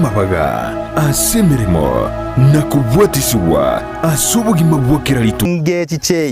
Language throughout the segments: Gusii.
Amabaga ase emeremo na kobwatisigwa ase obogima bwa kera rituko.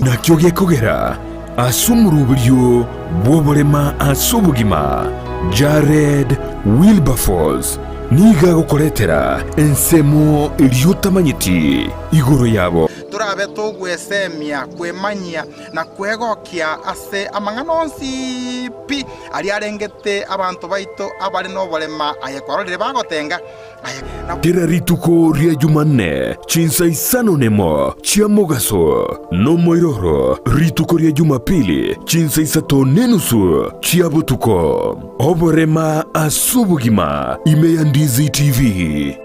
Nakio gekogera ase omoroberio bw'oborema ase obogima, Jared Wilberforce nigo agokoretera ensemo eria otamanyeti igoro yabo. Torabe togwesemia, kwemanyia, na kwegokia ase amang'ana onsi pi aria arengete abanto baito abare noborema, aye kwarorire bagotenga, aye na. Kera rituko ria Jumanne chinsa isano nemo chia mogaso, nomoiroro rituko ria Jumapili chinsa isato nenusu chia botuko. Oborema ase obogima ime ya Ndizi TV.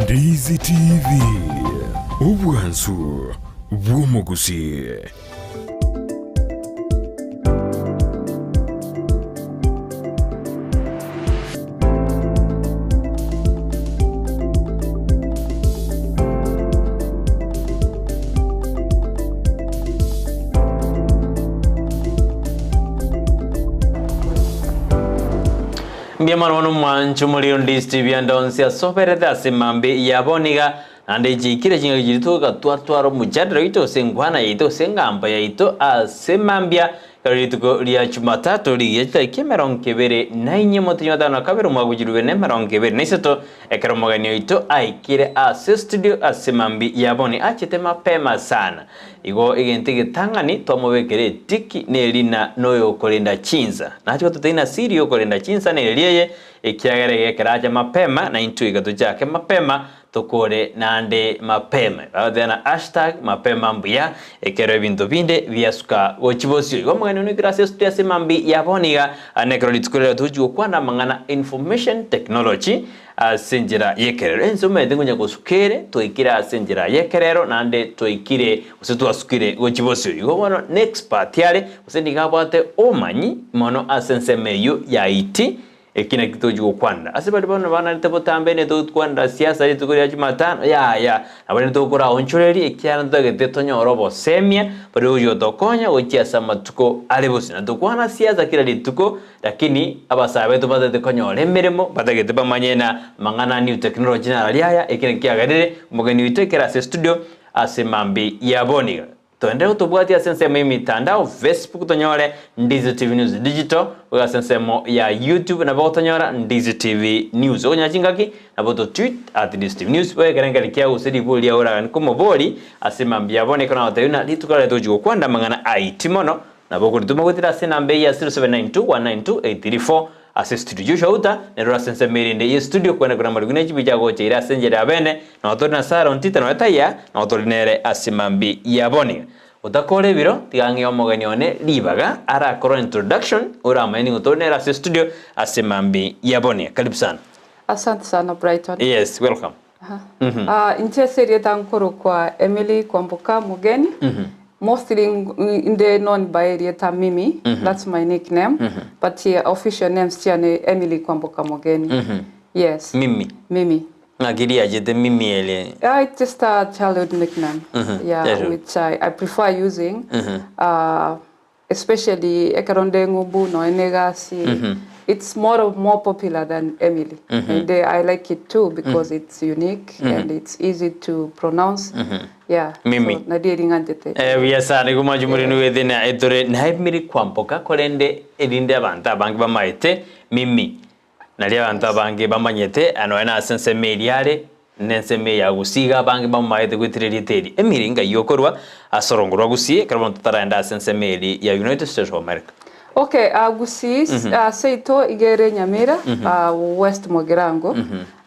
Ndizi TV, obwansu bw'omogusii. Mbuya mono bono omwancho moriro ndisiti bianda onsi asoberete ase mambi ya boniga naende chiikire chingaki chiria togatwatwara omojadala oito ase enkwana yaito ase engambo yaito ase mambia Ekero rituko ria Jumatatu rigiya chitariki emerongo ebere na inye omotienyi wa tano na kabere omwaka bwe chilifu ibere na emerongo ebere na isato, ekero omogeni oito aikire ase estudio ase mambia ya boni achete mapema sana. Igo egento egetang'ani twamobekera etiki nerina noyokorenda chinsa. Nache gototebia ng'a siri yokorenda chinsa neri eye, ekiagera iga ekero acha mapema naintwe iga tochake mapema Tokore naende mapema. Bagoteba na hashtag mapema mbuya ekero ebinto binde biasuka gochi bosio. Igo omogeni one oikire ase estudio ase mambi ya bono iga ane ekero rituko riria togochi gokwana amang'ana information technology ase enchera y'ekerero. Ense omanyete ngonya gosuka ere twaikire ase enchera y'ekerero naende twaikire gose twasukire gochi bosio. Igo bono ne expert are gose nigo abwate obomanyi mono ase ensemo eyio ya IT. Eki nakio togochia gokwanera ase baria bono banarete botambe ne togokwanera siasa rituko ria Jumatano, yaya, nabo rende tokoraonchoreria ekiagera ntotagete tonyore obosemia boria bogochia gotokonya gochia ase amatuko are bosio. Na tokwana siasa kera rituko, lakini abasae baito batagete konyora emeremo, batagete bamanye na amang'ana a new technology nararia aya, eki nakio kiagerire omogeni oito ekero ase estudio ase mambia ya bono iga. Toenderere gotobwatia ase ensemo y'emitandao, Facebook tonyore Ndizi TV News Digital, goika ase ensemo ya YouTube nabo gotonyora Ndizi TV News. Okonyora chingaki nabo to tweet at Ndizi TV News boigo ekerengerio kiago gose ribori riago oraganie komobori ase mambia abwo ekero nagotebia buna rituko riaye togochia gokwana amang'ana IT mono nabo okorituma goetera ase enamba eye ya 0792 192 834 Ase estudio Joshua Uta nere ore ase ensemo erinde y'estudio kwene kore amariko ne chibicha agocha ire ase enchera ya bene, nao tore na Sara ontite nonya taiya, nao tore nere ase mambi ya boni. Otakora ebiro, tiga ng'ee omogeni one ribaga arakore introduction oramanye ning'o tore nere ase estudio ase mambi ya boni. Karibu sana. Asante sana Brighton. Yes, welcome. Aha. Inche ase erieta nkorokwa Emily Kwamboka Mugeni. Mostly inde known by erieta Mimi, that's my nickname. But official names chiane Emily Kwamboka Mugeni. Yes. Mimi. Mimi. Ng'aki riachete Mimi ere? Yeah, it's just a childhood nickname. Yeah, Childhood. which I prefer using. Especially ekero nde ng'umbu nonya na egasi, it's more of more popular than Emily. Naende I like it too because it's unique and it's easy to pronounce. Yeah, Mimi. so nario eri ng'anchete. Eh, buya sana igo mwanche more nigo na etore na Emily Kwamboka korende erinde abanto abange bamaete Mimi Nario abanto abange bamanyete, nonya nase ensemo eria are, na ensemo eye ya Gusii iga abange bamomanyete goetera erieta eri. Emiri ngai okorwa ase orongo rwa Gusii ekero bono totaragenda ase ensemo eri ya United States of America. Okay, Gusii seito iga ere Nyamira, West Mugirango,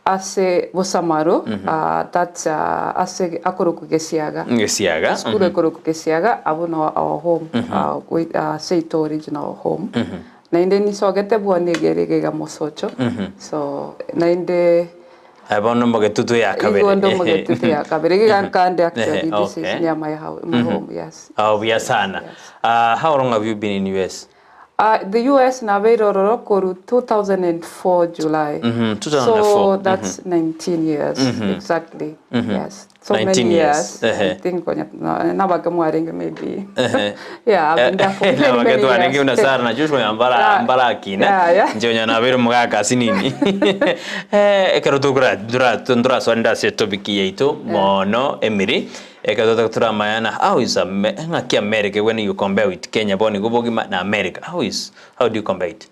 ase Bosamaro, that's ase akorokwa Gesiaga. Gesiaga. Esukuru ekorokwa Gesiaga, abwo no our home, seito original home. Naende nisogete bwone egere iga iga mosocho, so naende Aye bono omogetutu ya kabere. igo onde omogetutu ya kabere iga iga nkande actually this is Okay. near my house, my home yes. Oh, buya sana. Yes. Ah, how long have you been in US? The US nabeire ororo korwa 2004 July. 2004. So that's 19 years exactly. Yes. So 19 many years. years. I Ehe. think konya nabake mwarenge maybe. Ehe. Yeah, I've been there for many, many Nabake twarenge years. buna Sarah na Joshua mbara Yeah. mbara akina Yeah, yeah. nje onya nabere mugaka asinini eh ekero tukura tura turasonda ase topic yaito mono Emily ekero turamayana how is ng'aki America when you compare with Kenya boni gobogima na America how is how do you compare it?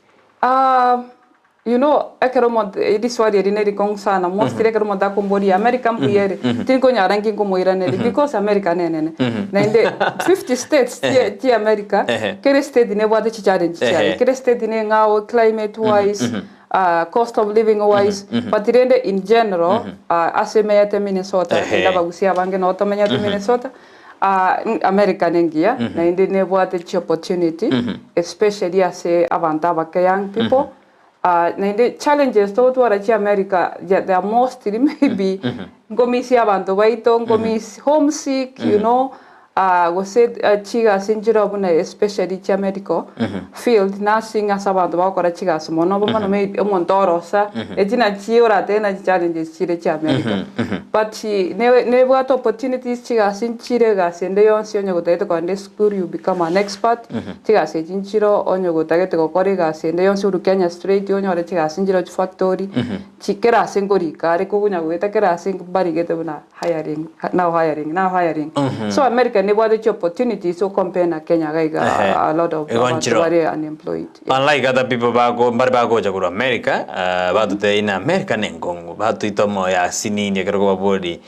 You know, ekero omonto eri swali eri nerikong'u sana mostly ekero omonto akomboria America mbuyere tinkonyara nkinkomoiraneri because America nenene naende 50 states ti America. Kere state nebwate chichallenge chiaye. Kere state neng'ao climate wise, cost of living wise, but rende in general, ase menyete Minnesota, ndabagusia abange notomenyete Minnesota, America nengiya naende nebwate chi opportunity, especially ase abanto abake, young people. Naende challenges togotwara chi America, yeah, they are mostly maybe nkomisi abanto baito nkomisi homesick, gose chigasi nchire buna especially chia medical field, nursing, ase abanto bagokora chigasi mono mono maybe omonto orosa echi nachi orate na challenges chire chia America, but nebwate opportunities. Chigasi nchire, egasi ende yonsi onye gotagete kogenda eschool you become an expert. Chigasi echi nchiro onye gotagete gokora egasi ende yonsi uru Kenya straight onyore chigasi nchiro chifactory chikera ase nkorika are kogonya goeta kera ase mbarigete buna hiring now, hiring now, hiring. So America nebwate chi opportunities, so compare na Kenya gaiga, a lot of Igo abantu nchiro. bari unemployed, yeah. Unlike other people bako mbari bagocha korwa America, batutei na America nenkongu batuita omoyo asinini ekero kobabori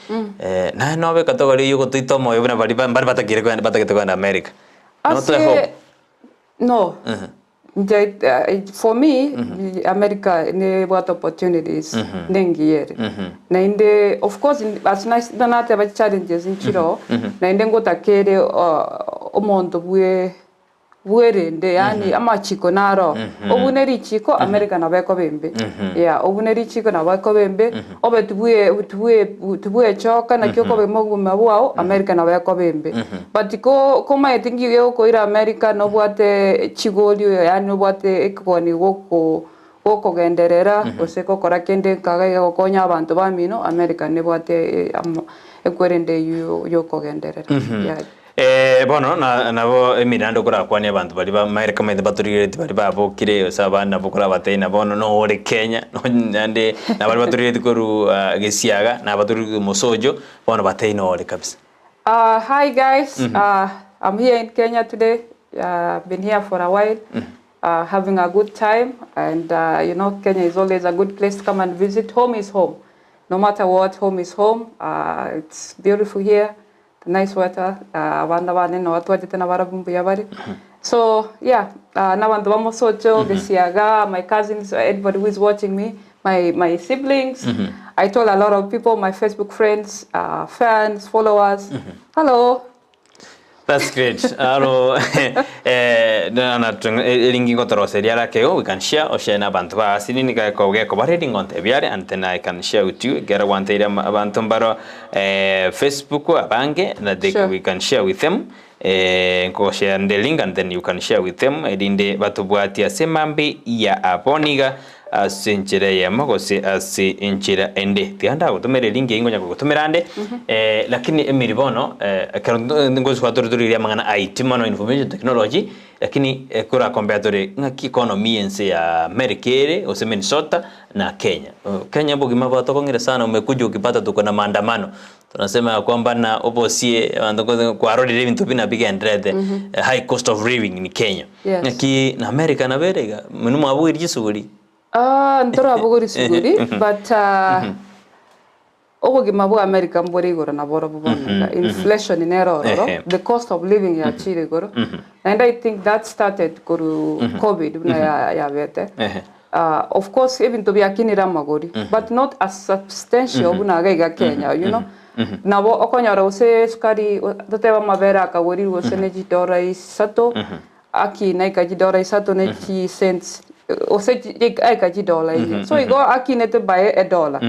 naye nobe category yogotuita omoyo buna bari bari batakire kwenda batagete kwenda America Notoe hope. Ase no. Nje, for me, America nebwate opportunities nengiyere naende of course as nateba challenges nchiro naende ngotakere omonto bwe bwerende, yani amachiko naro obune richiko America nabo ekobembe, yeah, obune richiko nabo ekobembe obe tubue tubue tubwechoka nakio okobema obogima bwao America nabo ekobembe, but ko komaete ngiyo okoira America nobwate chigori, yani nobwate ekogoni goko gokogenderera gose gokora kende nkaga gokonya abanto bamino. America nebwate ekwerende yokogenderera, yeah. Bono na nabo emirando korakwania abanto bari ba America maite baturigereti bari babokire ase abande nabo korabatebia na bono no ore Kenya naende na bari baturigereti korwa Gesiaga na baturigereti Mosojo bono batebie nore kabisa. Hi guys, I'm here in Kenya today. Been here for a while, having a good time, and Kenya is always a good place to come and visit. Home is home, no matter what. Home is home. It's beautiful here, the nice weather. Abana bane no batwajete na barabumbuya bari. So yeah, n'abantu ba Mosocho, Gesiaga, my cousins, everybody who is watching me, my siblings. I told a lot of people, my Facebook friends, fans, followers, hello. That's great. Aro na eringi ngotoroseria rakeo we can share o share na abantu ba sinini ka ko geko bare ngonte biare and then I can share with you gera wanteira abantu mbaro Facebook abange na they, we can share with them nko share the link and then you can share with them erinde batubwatia ase mambi ya aboniga ase enchera eyemo gose ase enchera ende tiga ndagotomera elinki eywo ngonya kogotomera ande lakini emiri bono ekero ngosi gwatore amang'ana IT mono, information technology, lakini korakombea tore ng'aki economy ense ya America ere gose Minnesota na Kenya. Kenya bogima bwatokong'ire sana, umekuja ukipata tuko na maandamano, tunasema ya kwamba na obosie abanto kwarorire ebinto bina bigenderete, high cost of living in Kenya. Ng'aki na America nabere iga minu mwabugiri chisuguri? Ah, ntorabugori suguri, but obogima bwa America mbore igoro na boro buboneka inflation nero ororo. The cost of living yachire igoro and I think that started koru COVID buna yabete. Of course ebinto byakinire amagori but not as substantial buna gaiga Kenya. Nabo okonyora gose sukari toteba amabere akagorirwe gose ne chidora isato akina ika chidora isato ne chi cents ose aika chidola iye, so igo akinete by a dollar.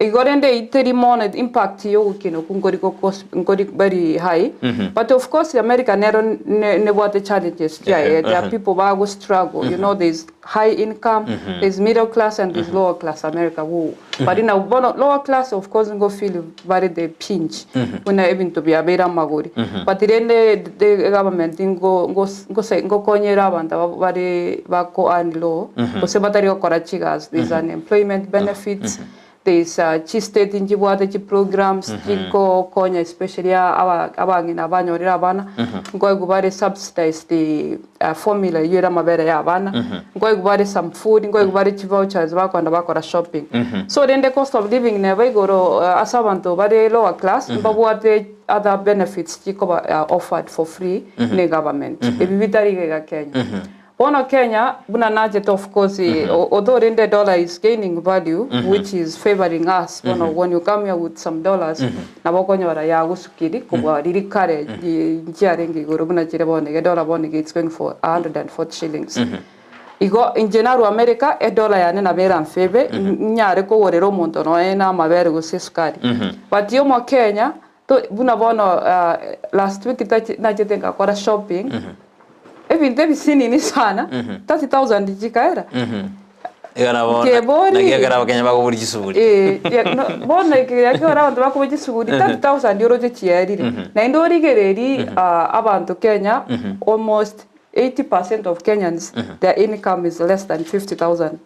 Igo rende eyio teri mono impact ya ogokina okwo nkori gokos nkori very high, but of course America nero ne nebwate challenges chiaye, there are people bago struggle, you know there is high income, there is middle class and there is lower class America who bari nabwo bono lower class of course nigo feel bare the pinch buna ebinto biabeire amagori, but rende the government ngo ngos ngose ngokonyera abanto aba bare bako earn low gose batari gokora chigasi, there is unemployment benefits, There is chistate nchibwate chiprograms chikokonya especially aba abang'ina banyorire abana, nkoigwa bare subsidized formula eywo ere amabere ya abana, nkoigwa bare some food, nkoigwa bare chivouchers bakoenda bakora shopping. So rende cost of living neba igoro ase abanto bare lower class, mbabwate other benefits chikoba offered for free ne government. Ebi bitari iga iga Kenya. Bono Kenya buna nachete of course although rende dollar is gaining value which is favouring us bono when you come here with some dollars nabo okonyora yagosukiri kobua riria kare nchiarenge igoro buna chire bono iga edollar bono iga it's going for 140 shillings. Igo inche narwa America edollar yane nabo eranfavour nyare kogorera omonto nonya na amabere gose esukari but omokenya To buna bono last week nachete ngakora shopping, ebinto ebisinini sana, 30,000 chikaera. Iga nabo Nkebori. naki ekero abakenya bakobori chisuguri. Eh, ya- no- bono ekero ekero abanto bakoba chisuguri 30,000 oroche chiarire. Naende origereiri ah, abanto Kenya almost 80% of Kenyans their income is less than 50,000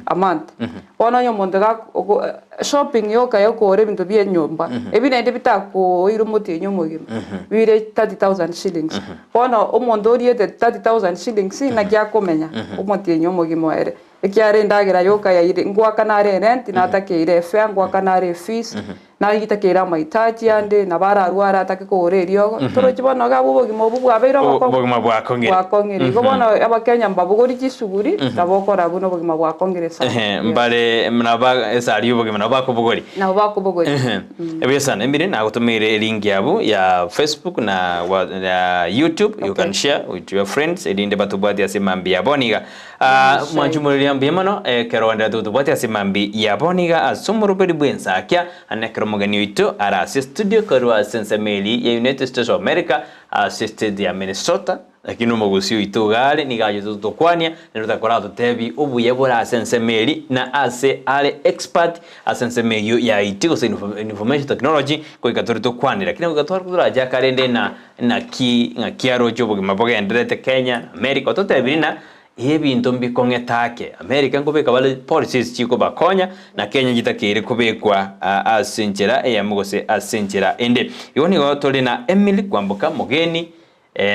a month. Bono onye omonto gak- ogo- shopping yoka ya okogora ebinto bia enyomba, ebi naende bitakoira omotienyi omogima, bire 30,000 shillings. Bono omonto oriete 30,000 shillings naki akomenya omotienyi omogima ere? Ekiagera endagera yoka yaire, ngoakana are erent, natakeire efare, ngoakana are efees, Nagitakeire amaitaji ande, nabo ararware atake kogora eriogo. Torochi bono iga abwo obogima obwo bwabeire obokong'u? Obogima bwakong'ire. Bwakong'ire. Igo bono Abakenya mbabogori chisuguri, nabo okora buna obogima bwakong'ire sana. Ehe, mbare nabo esari y'obogima nabo bakobogori. Nabo bakobogori. Ehe. Ebuya sana Emily, nagotomeire elink yabu ya Facebook na wa ya YouTube, you can share with your friends erinde batobwatie ase mambia bono iga. Ah, mwanche omoreria mbuya mono ekero oenderete gotobwatia ase mambi ya bono iga ase omoroberi bw'ensakia, ane ekero omogeni oito are ase estudio korwa ase ensemo eria ya United States of America ase estate ya Minnesota, lakini omogusi oito iga are nigo achete gotokwania naende otakoratotebie obuya bore ase ensemo eria na ase are expert ase ensemo eyio ya IT gose information technology goika tore tokwanera. Lakini goika tware torachake rende na Naki ng'aki aroche obogima bogendererete Kenya na America ototebirie na ebinto mbikong'ete ake. America nkobeka bare policies chikobakonya na Kenya chitakeire kobekwa ase enchera eyemo gose ase enchera ende. Igo nigo tore na Emily Kwamboka Mogeni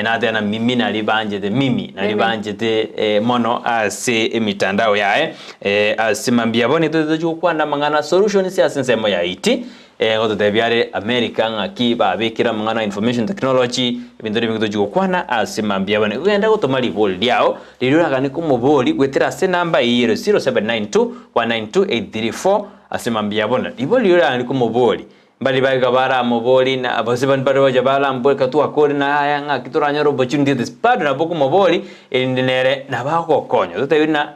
nateba na Mimi nari banchete Mimi nari banchete mono ase emitandao yaye ase mambia bono nitoche tochia gokwana amang'ana solutions ase ensemo ya IT Gototebia are America ng'aki babekire amang'ana a information technology, ebinto nebinge tochia gokwana ase mambia abane. Genda gotoma ribori riao, riria oraganie komobori goetera ase enamba eyio ere 0792192834 ase mambia abona. Ribori riria oraganie komobori, mbari baiga baramobori na gose mbare bacha barambori ekero twakore na aya ng'aki toranyore opportunity gete bado nabo okomobori erinde nere nabo agokonya. Totebi buna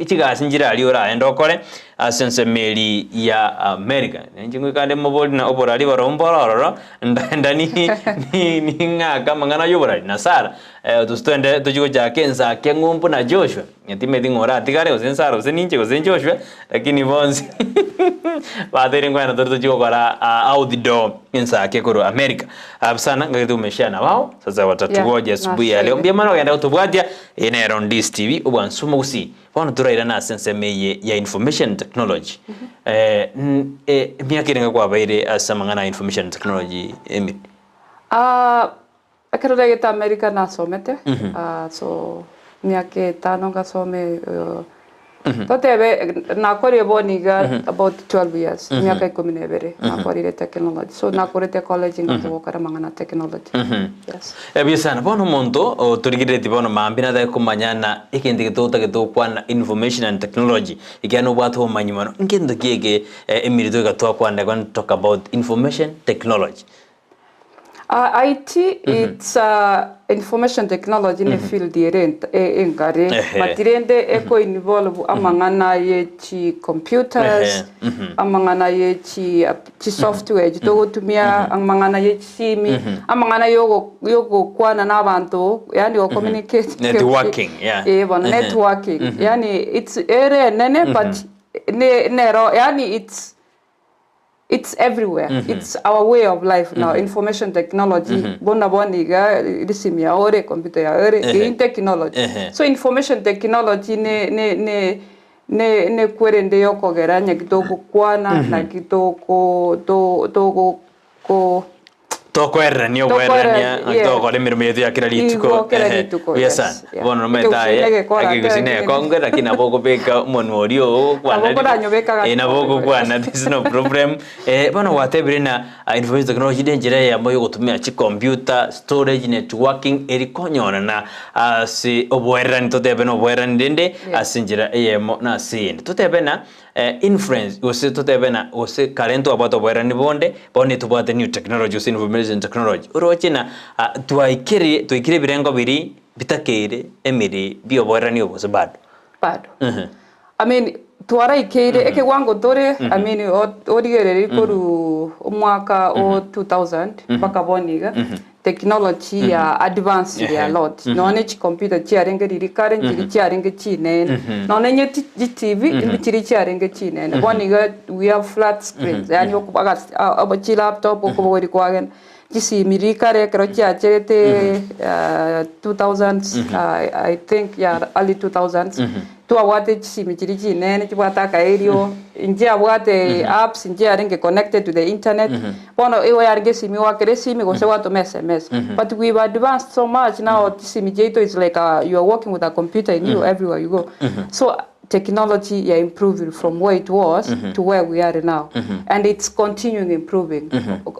chigasi nchire aria oraende okore. Ase ensemo eria ya Amerika. Inche ngoika nde mobori na oborari barobwo mbore ororo, ndaenda ning'ake amang'ana y'oborari na Sara, gose twende tochie gochaka ensake ng'umbu na Joshua, timanyeti ng'a oratigare gose Sara gose ninche gose Joshua, lakini bonsi bateire nkoenda tore tochie gokora outdoor ensake korwa America. Sana ngagete komeshana nabao, sasa watatugoja asubuhi ya leo. Mbuya mono ogenda gotobwatia, eye nero Ndisi TV, obwansu omogusii. Bono torairane ase ensemo eye ya information technology. Emiaka erenge kwabaire ase amang'ana a information technology Emily? Ekero naigete America nasomete, so emiaka etano ngasoma totebe nakorire bono iga about 12 years, emiaka ikomi na ebere nakorire technology. So nakorete college ngachia gokora amang'ana a technology. Yes. Ebuya sana. Bono omonto otorigereretie bono mambia natake komanya na egento eke totagete gokwana information and technology ekiagera nobwate obomanyi mono. Ngento ki eke Emily toika twakwana when talk about information technology? IT it's information technology ne field ere engare but rende eko involve amang'ana ye chi computers, amang'ana ye chi chi software echi togotumia, amang'ana ye chisimi, amang'ana yogo yogokwana na abanto yaani go communicate Networking, yeah. Eh bono networking yaani it's ere enene but ne nero yaani it's It's everywhere, it's our way of life now, information technology, buna bono iga risimi yao ore, computer yao ore, eyio ni technology. So information technology ne ne ne ne nekwerende yokogera onye ki togokwana naki toko to togo ko Tokoererania oboererania Tokoererania, naki togokora emeremo yaito ya kera rituko. Igo, kera Ehe, rituko, buya yes, sana. yeah. Bono nomanyete Ekegusii aye, negekora, ekegusii kera negekonge lakini nabo okobeka omonwa oria oo okwana Nabo koranyobeka gaki Eh, nabo ogokwana there's no problem. Eh, bono gwatebire ng'a information technology ne enchera eyemo ya ogotumia chicomputer, storage, networking eri konyorana ase oboererani totebe na oboererani rende Yes. ase enchera eyemo na ase eyende. Totebe ng'a Influence, gose totebe ng'a gose kare ntwabwate oboerani bonde, bono ntobwate new technology gose information technology. Oroche ng'a twaikerie twaikire ebirengo biria bitakeire emeri bioboerani obo gose bado? Bado. I mean twaraikeire ekewango tore, I mean origererie korwa omwaka o 2000 mpaka bono iga, Technology ya advanced a lot nonya ne chicomputer chiarenge riria kare nchiri chiarenge chinene nonya ne chi TV nchiri chiarenge chinene bono iga we have flat screens yaani okobaga chi laptop okobogori kwagenda chisimi riria kare ekero chiacherete 2000s I think yeah early 2000s Twabwate chisimi chiria chinene chibwate akaerio, nchiabwate apps nchiarenge connected to the internet, bono igo yarenge esimi goakera esimi gose gwatoma sms. But we've advanced so much now chisimi chiaito is like you are walking with a computer in you everywhere you go. So technology ya improved from where it was to where we are now and it's continuing improving.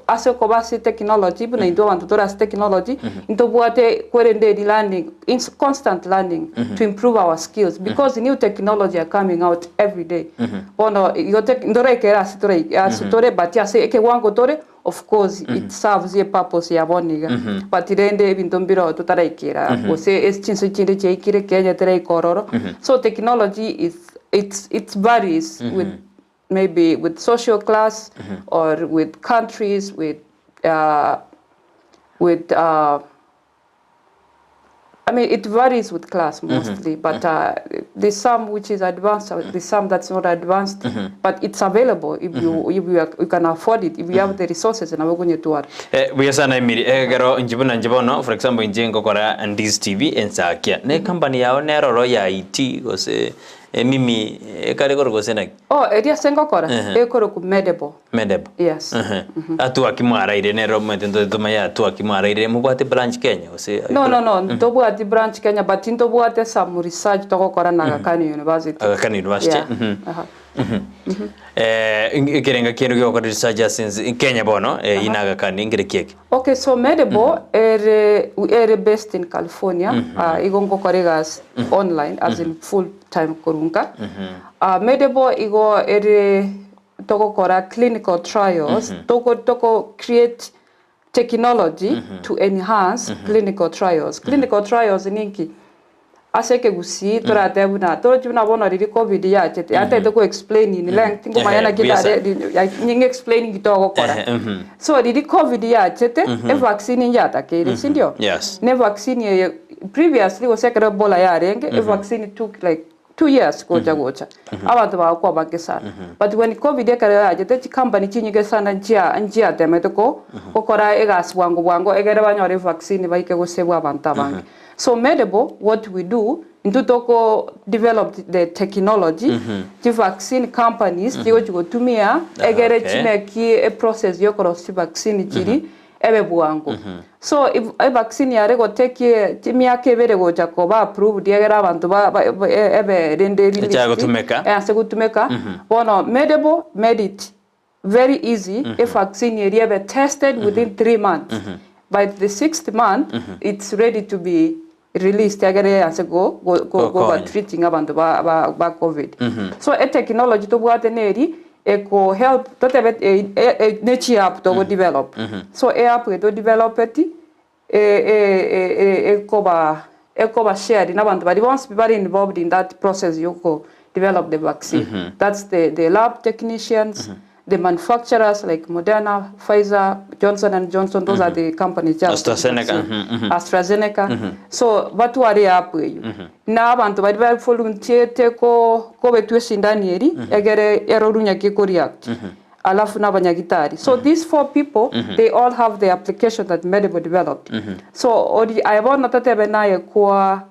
Ase okoba ase technology buna intwe abanto tore ase technology, ntobwate kwerende eri learning It's constant learning to improve our skills because new technology are coming out every day. Bono igo tec- ntoraikere ase torai ase tore but ase ekewango tore of course it serves a purpose ya bono iga. But rende ebinto mbiroo totaraikera gose ase chinse chinde chiaikire Kenya teraika ororo. So technology is it's it varies with maybe with social class or with countries with with I mean, it varies with class mostly, but there's some which is advanced, there's some that's not advanced, but it's available if you if you, are, you can afford it, if you have the resources nabo okonyetwara. Eh, buya sana Emily, ekero inche buna inche bono, for example inche ngokora Ndizi TV ensakia, ne company yao neroro ya IT gose Emimi ekare korwa gose naki? Oh, eria ase ngokora Ehe. ekorokwa Medebo. Medebo. Yes. Ehe. Hatua ki mwaraire nero omanyete ntote tomanye hatua ki mwaraire mobwate branch Kenya gose No, no, no, ntobwati branch Kenya but ntobwate some research togokora na Aga Khan University. Aga Khan University. Yeah. Mhm. Aha. Eh, ekerenga kiaino giogokora research ase ense Kenya bono eh, ina Aga Khan nkere ki eke? Okay, so Medebo ere ere based in California, ah, igo ngokora egasi online as in full time korwa nka. Ah, Medebo igo ere togokora clinical trials, toko toko create technology to enhance clinical trials. Clinical trials ninki? Ase ekegusii toratebe buna torochi buna bono riria covid yachete yatagete ko explain in length tingomanya Ehe, naki buya ndare sana. ri- ya- ng'e explain nki togokora. Ehe, mhm. So riria covid yachete, evaccine njatakeire sindio? Yes. Na evaccine eye previously gose ekero Ebola yarenge, evaccine took like 2 years gocha gocha abanto bagakwa abange sana. But when covid ekero yachete chicompany chinyinge sana nchia nchiatemete ko gokora egasi bwango bwango egere banyore evaccine baike gosebwa abanto abange. So Medebo what we do intwe toko develop the technology chi vaccine companies chigochi gotumia egere chimeki eprocess yokorosia chivaccine chiri ebe bwango. So if evaccine yare gotake emiaka ebere gocha koba approved egere abanto ba ba ebe rende Echaye released gotumeka. ase gotumeka bono Medebo made it very easy evaccine eria ebe tested within 3 months. By the sixth month it's ready to be released egere ase go go go Gokonya. treating abanto ba ba ba covid. So etechnology tobwate neri. Eko help totebe ne chi app togo develop. So e app eye to developeti ekoba ekoba shared na abanto baria bonsi pi bare involved in that process ya oko develop the vaccine. That's the the lab technicians, the manufacturers like Moderna, Pfizer, Johnson and Johnson, those are the companies chia AstraZeneca, vaccine. AstraZeneca. So batware eapp eywo. Na abanto baria ba volunteerte ko kobetwa esindani eri egere erorwe ng'aki eko react. Alafu na abanyagitari. So these four people, they all have the application that Medible developed. So ori aye bono totebe naye kwa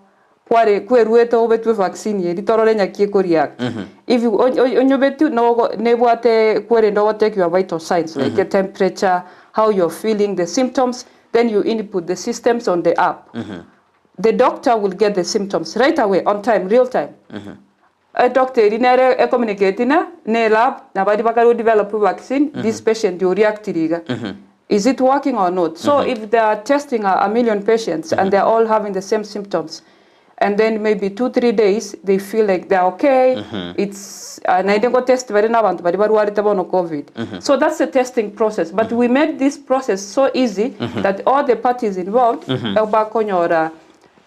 kware kweruete obetwe vaccine eri torore ng'aki eko react. If you onyobetwe nogo nebwate kwerende ogo take your vital signs like your temperature, how you're feeling, the symptoms, then you input the systems on the app. The doctor will get the symptoms right away on time, real time. Edoctor eri nere ecommunicate na ne lab na baria bakare go develop vaccine, this patient o reactire iga. Is it working or not? So if they are testing a million patients and they are all having the same symptoms and then maybe 2, 3 days they feel like they are okay, it's naende ngo test bare na abanto baria barwarete bono COVID. So that's the testing process. But we made this process so easy that all the parties involved bakonyora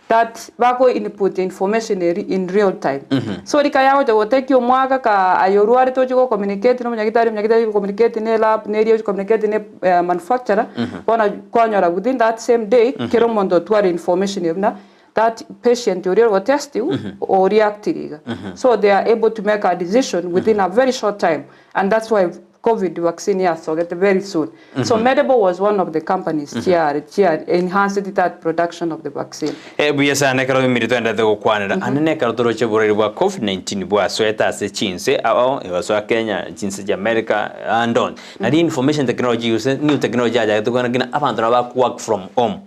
that bako input information eri in real time. So rika yagocha goteki omwaka ka aye orwarete oche go communicate na omonyagitari, omonyagitari oche communicate ne lab, neri oche communicate ne manufacturer, bono kwanyora within that same day kera omonto otware information eri buna that patient oria origotestiwa o reactire iga. So they are able to make a decision within a very short time and that's why COVID vaccine yasogete very soon. So Medible was one of the companies chia chia enhanced that production of the vaccine. Buya sana ekero emiri twendete gokwanera ande na ekero toroche oborwaire bwa COVID-19 bwasoete ase chinse ao egosoa Kenya, chinse chia America and on. Nari information technology gose new technology yachagete kogenda kina abanto nabo baku work from home.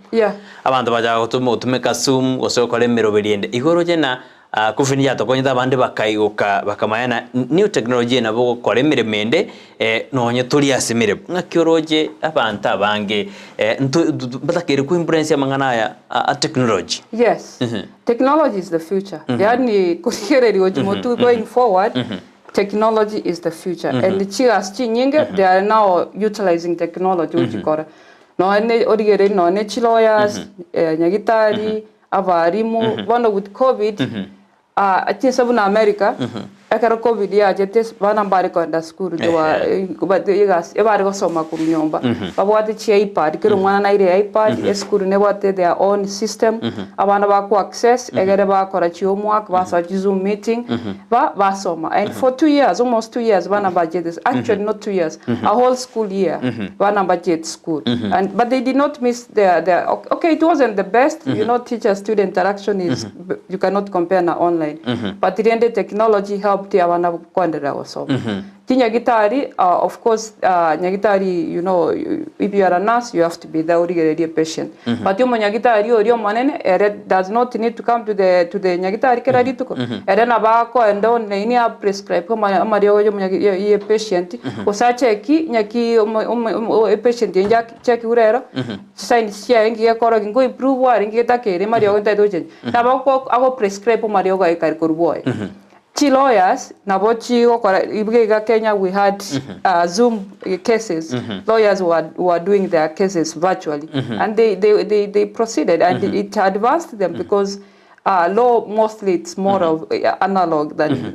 Abanto bachaka gotuma gotumeka Zoom gose gokora emeroberi ende. Igo oroche na COVID yatokonyete abande bakaigoka bakamanya na new technology eye nabo ogokora emeremo ende nonye tori ase emeremo. Ng'aki oroche abanto abange nto mbatakeire ko influence amang'ana aya a technology? Yes. Technology is the future. Yaani korigereria gochia motwe going forward, technology is the future. And chigasi chinyinge, they are now utilizing technology gochikora. Nonye origereria nonye chilawyers, nyagitari, abarimu, bono with COVID, chinse buna America, ekero COVID yachete bana mbare kogenda sukuru egasi ebare gosoma korwa nyomba. Babwate chi iPad, kera omwana naire iPad, esukuru nebwate their own system, abana bako access, egere bakora chi homework, basoa chi Zoom meeting, ba basoma. And for 2 years, almost 2 years, bana bachete, actually not 2 years, a whole school year, bana bachete school. And but they did not miss their okay, it wasn't the best, teacher student interaction is you cannot compare na online. But rende technology helped abana kwendelea gosoma. Tinyagitari, of course, nyagitari, if you are a nurse, you have to be there origererie patient. But yo nyagitari ori omonene, ere does not need to come to the nyagitari kera rituko. Ere na bako endo neini a prescribe amariogo yo ye patient. Osa cheki nyaki o patient enja cheki urero. Sign sia engi ekoro ngo improve wari ngi takere mariogo ntaito change. Na bako ago prescribe mariogo aikari korboy. Chi lawyers nabo chigokora ibwe Kenya we had Zoom cases. Lawyers were doing their cases virtually and they proceeded and it advanced them because law mostly it's more of analog than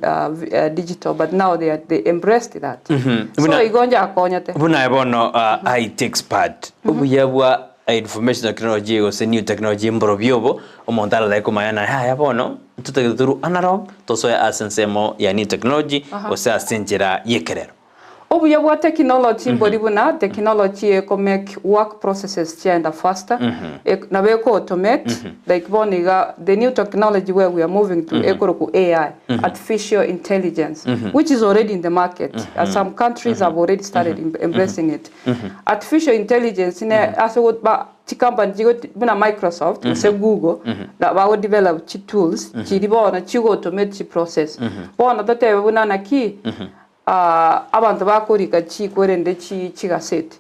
digital, but now they embraced that. So igonja akonyete. Buna bono IT expert, obuya bwa information technology gose new technology mborobio obo omonto ararae komanya na haya bono ntotagete toru analog tosoe ase ensemo ya new technology gose ase enchera ya ekerero. Obuya bwa technology mbori buna technology eko make work processes chienda faster, nabo eko automate. Like bono iga the new technology where we are moving to ekoroku AI, artificial intelligence, which is already in the market. Some countries have already started embracing it. Artificial intelligence ne ase ba chikampani chigo buna Microsoft gose Google na bago develop chi tools chiri bono chigo automate chi process. Bono totebe buna naki Abanto bakorika chikwerende chi chigaseti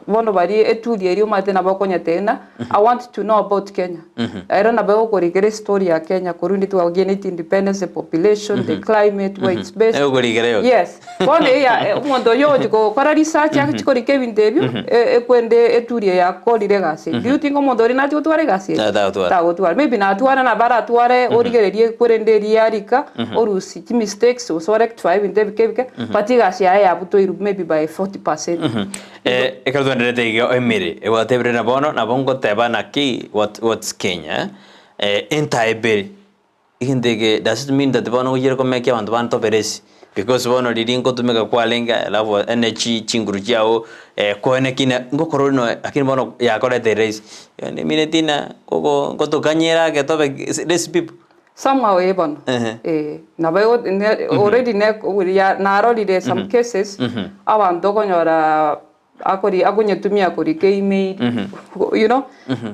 bono baria eturi eria omanyete nabo okonyetebia ng'a I want to know about Kenya. Ero nabo egokorikera estory ya Kenya korwa inde twageneti independence, the population, the climate, where it's based. Egokorikera yoka. Yes. Bono eya omonto oyio ogochi gokora research agochi korika ebinto ebio, ekwende eturi eye akorire egasi eye. Do you think omonto oria nachi gotwara egasi eye? Tagotwara. Tagotwara. Maybe natware nabo aratware origererie ekwerende eria yarika, orusie chimistakes gose orectify ebinto ebike ebike, but egasi yaye yabutoirwe maybe by 40%. Eh, ekero twenderete iga emere, egwatebire na bono nabo ngoteba naki what what's Kenya eh, entaebere egento eke does it mean that bono ngochiire komekia abanto bande toberesi because bono riria ngotumeka kwarenge alafu energy chinguru chiago koene kina ngokora ore noe lakini bono yakorete erahisi yaani emineti ng'a ngogo ngotokanyera ake tobe less people. Somehow eh bono Ehe. eh nabo ego ne already ne ya narorire some cases abanto okonyora akori akonyetumia korika email you know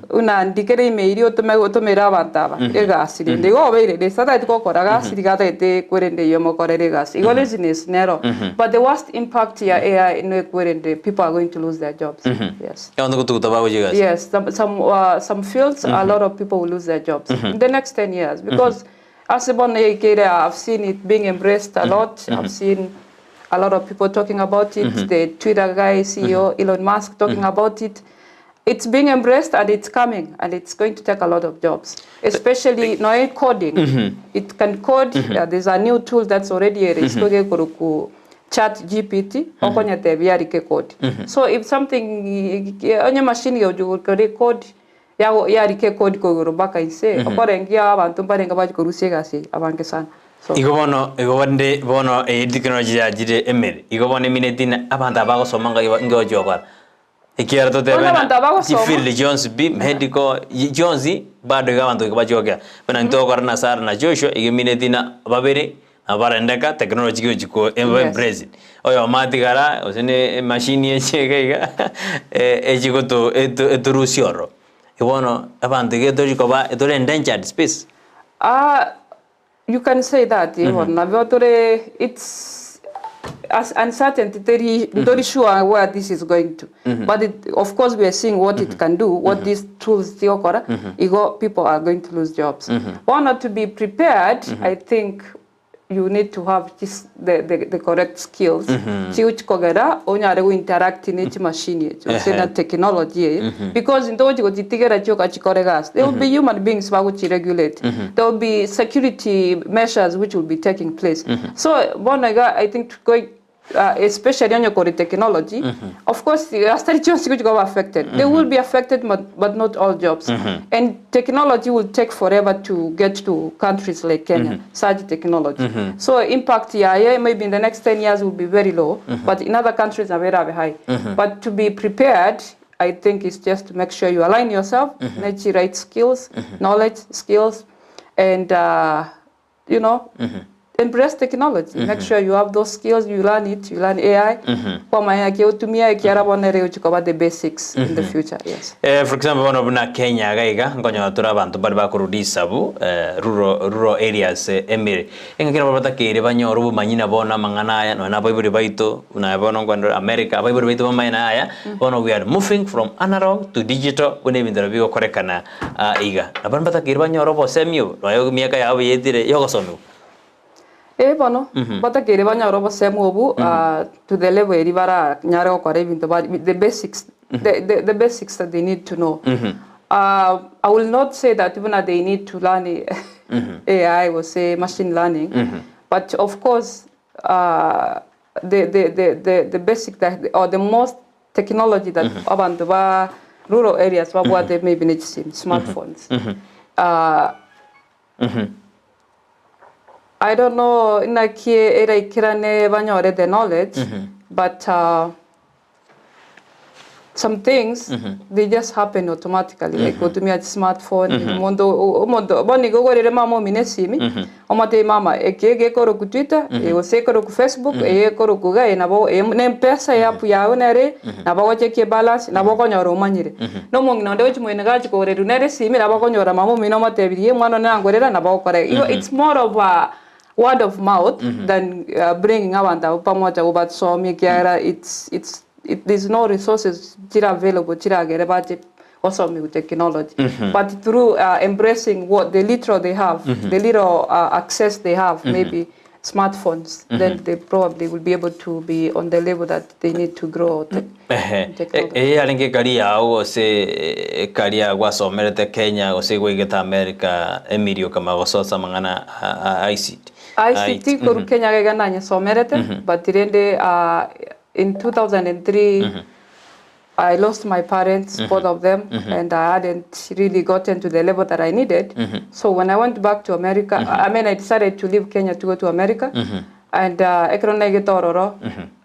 buna ndikere email otome otomere abanto aba egasi rende igo obeire lazy tatageti gokora gasi riga atagete kwerende eywo omokorere egasi igo laziness nero but the worst impact ya AI nekwerende people are going to lose their jobs yes. Abanto gotuguta bagochia egasi. Yes, some, some, some fields, a lot of people will lose their jobs in the next 10 years because ase bono yaikeire, I've seen it being embraced a lot. I've seen a lot of people talking about it. The Twitter guy, CEO Elon Musk, talking about it. It's being embraced and it's coming and it's going to take a lot of jobs, especially noe coding. It can code. There's a new tool that's already a Chat GPT okonyetebia arike code. So if something onye machine gegochi code yago yarika ecode korwa igoro mpaka inse, okorengia abanto mbarenge bachi korusia egasi eye abange sana. So. Igo bono igo bonde bono eye technology yachire emere, igo bono emineti ng'a abanto aba bagosoma ngai ba nki bagochi gokora. Ekiagera totebe Bono ng'a abanto aba bagosoma. chifield chionsi pi, medical, chionsi, bado iga abanto goika bachie gokea. Buna intwe togokora na Sarah na Joshua, iga emineti ng'a babere nabo barendeka technology gochi ko eba Yes. embraced. Oyomo atigara gose na emachine eche iga iga, echi goto eto etorusia ororo. Bono abanto iga tori koba tore endangered space. Ah, you can say that eh, bono nabo tore it's as uncertainty teri ntori sure where this is going to but it, of course we are seeing what it can do what these tools chigokora igo people are going to lose jobs bono to be prepared i think you need to have this, the, the, the correct skills chigochi kogera onyare go interact ne chimashini echi gose na technology eye because ntogochi gochitigera chioka chikore egasi there will be human beings bagochiregulate there will be security measures which will be taking place so bono iga i think going especially onye kore technology of course ase tari chionsi gochi koba affected they will be affected but, but not all jobs and technology will take forever to get to countries like Kenya such technology so impact yaye maybe in the next 10 years will be very low but in other countries nabo erabe high but to be prepared I think it's just to make sure you align yourself ne chi right skills knowledge skills and you know embrace technology make sure you have those skills you learn it you learn AI kwamanya naki otumia ekiara bono ere gochi koba the basics in the future yes. Eh, for example bono buna Kenya iga iga nkonyora tore abanto mbare bakorwa risabu eh, rural, rural areas eh, emere engaki nabo batakeire banyore obomanyi na bono amang'ana aya nonya na abaibori baito buna aye bono nkoenda ore America abaibori baito bamanye na aya bono we are moving from analog to digital buna ebinto nabio bigokorekana Aa iga, na baria mbatakeire banyore obosemi obo, nonya emiaka yabo yaetire y'ogosomigwa. Ee bono, mbatakeire banyore obosemi obu to the level eria baranyare gokora ebinto ba the basics, the, the, the basics that they need to know. I will not say that buna they need to learn AI gose machine learning, but of course the, the, the, the, the basic that, or the most technology that abanto ba rural areas babwate maybe ne chisimi, smartphones. I don't know inaki eraikerane banyore the knowledge, but some things they just happen automatically like gotumia smartphone omonto omonto bono igo ogorere mama omino esimi omotebie mama eke egekorokwa twitter gose ekorokwa facebook eye ekorokwa iga eye nabo eye na mpesa eapp yago nere nabo ogochekia ebalance nabo okonyora omanyire na omong'ina onde gochia moino iga achi kogorerwa nere esimi nabo okonyora mama omino omotebirie omwana one nangorera nabo ogokora iga. Igo it's more of a. word of mouth than bringing abanto abwo pamoja gobasomia ekiagera it's it's it there's no resources chire available chiragere bache gosomiwa technology but through embracing what the little they have the little access they have maybe smartphones then they probably will be able to be on the level that they need to grow te Ehe, technology. eye yarenge ekari yao gose ekari ya gwasomerete Kenya gose gwaigete America Emily okamanya gososa amang'ana a ICT. ICT korwa Kenya iga nanyesomerete but rende in 2003 I lost my parents both of them and I hadn't really gotten to the level that I needed so when I went back to America I mean I decided to leave Kenya to go to America and ekero naigete ororo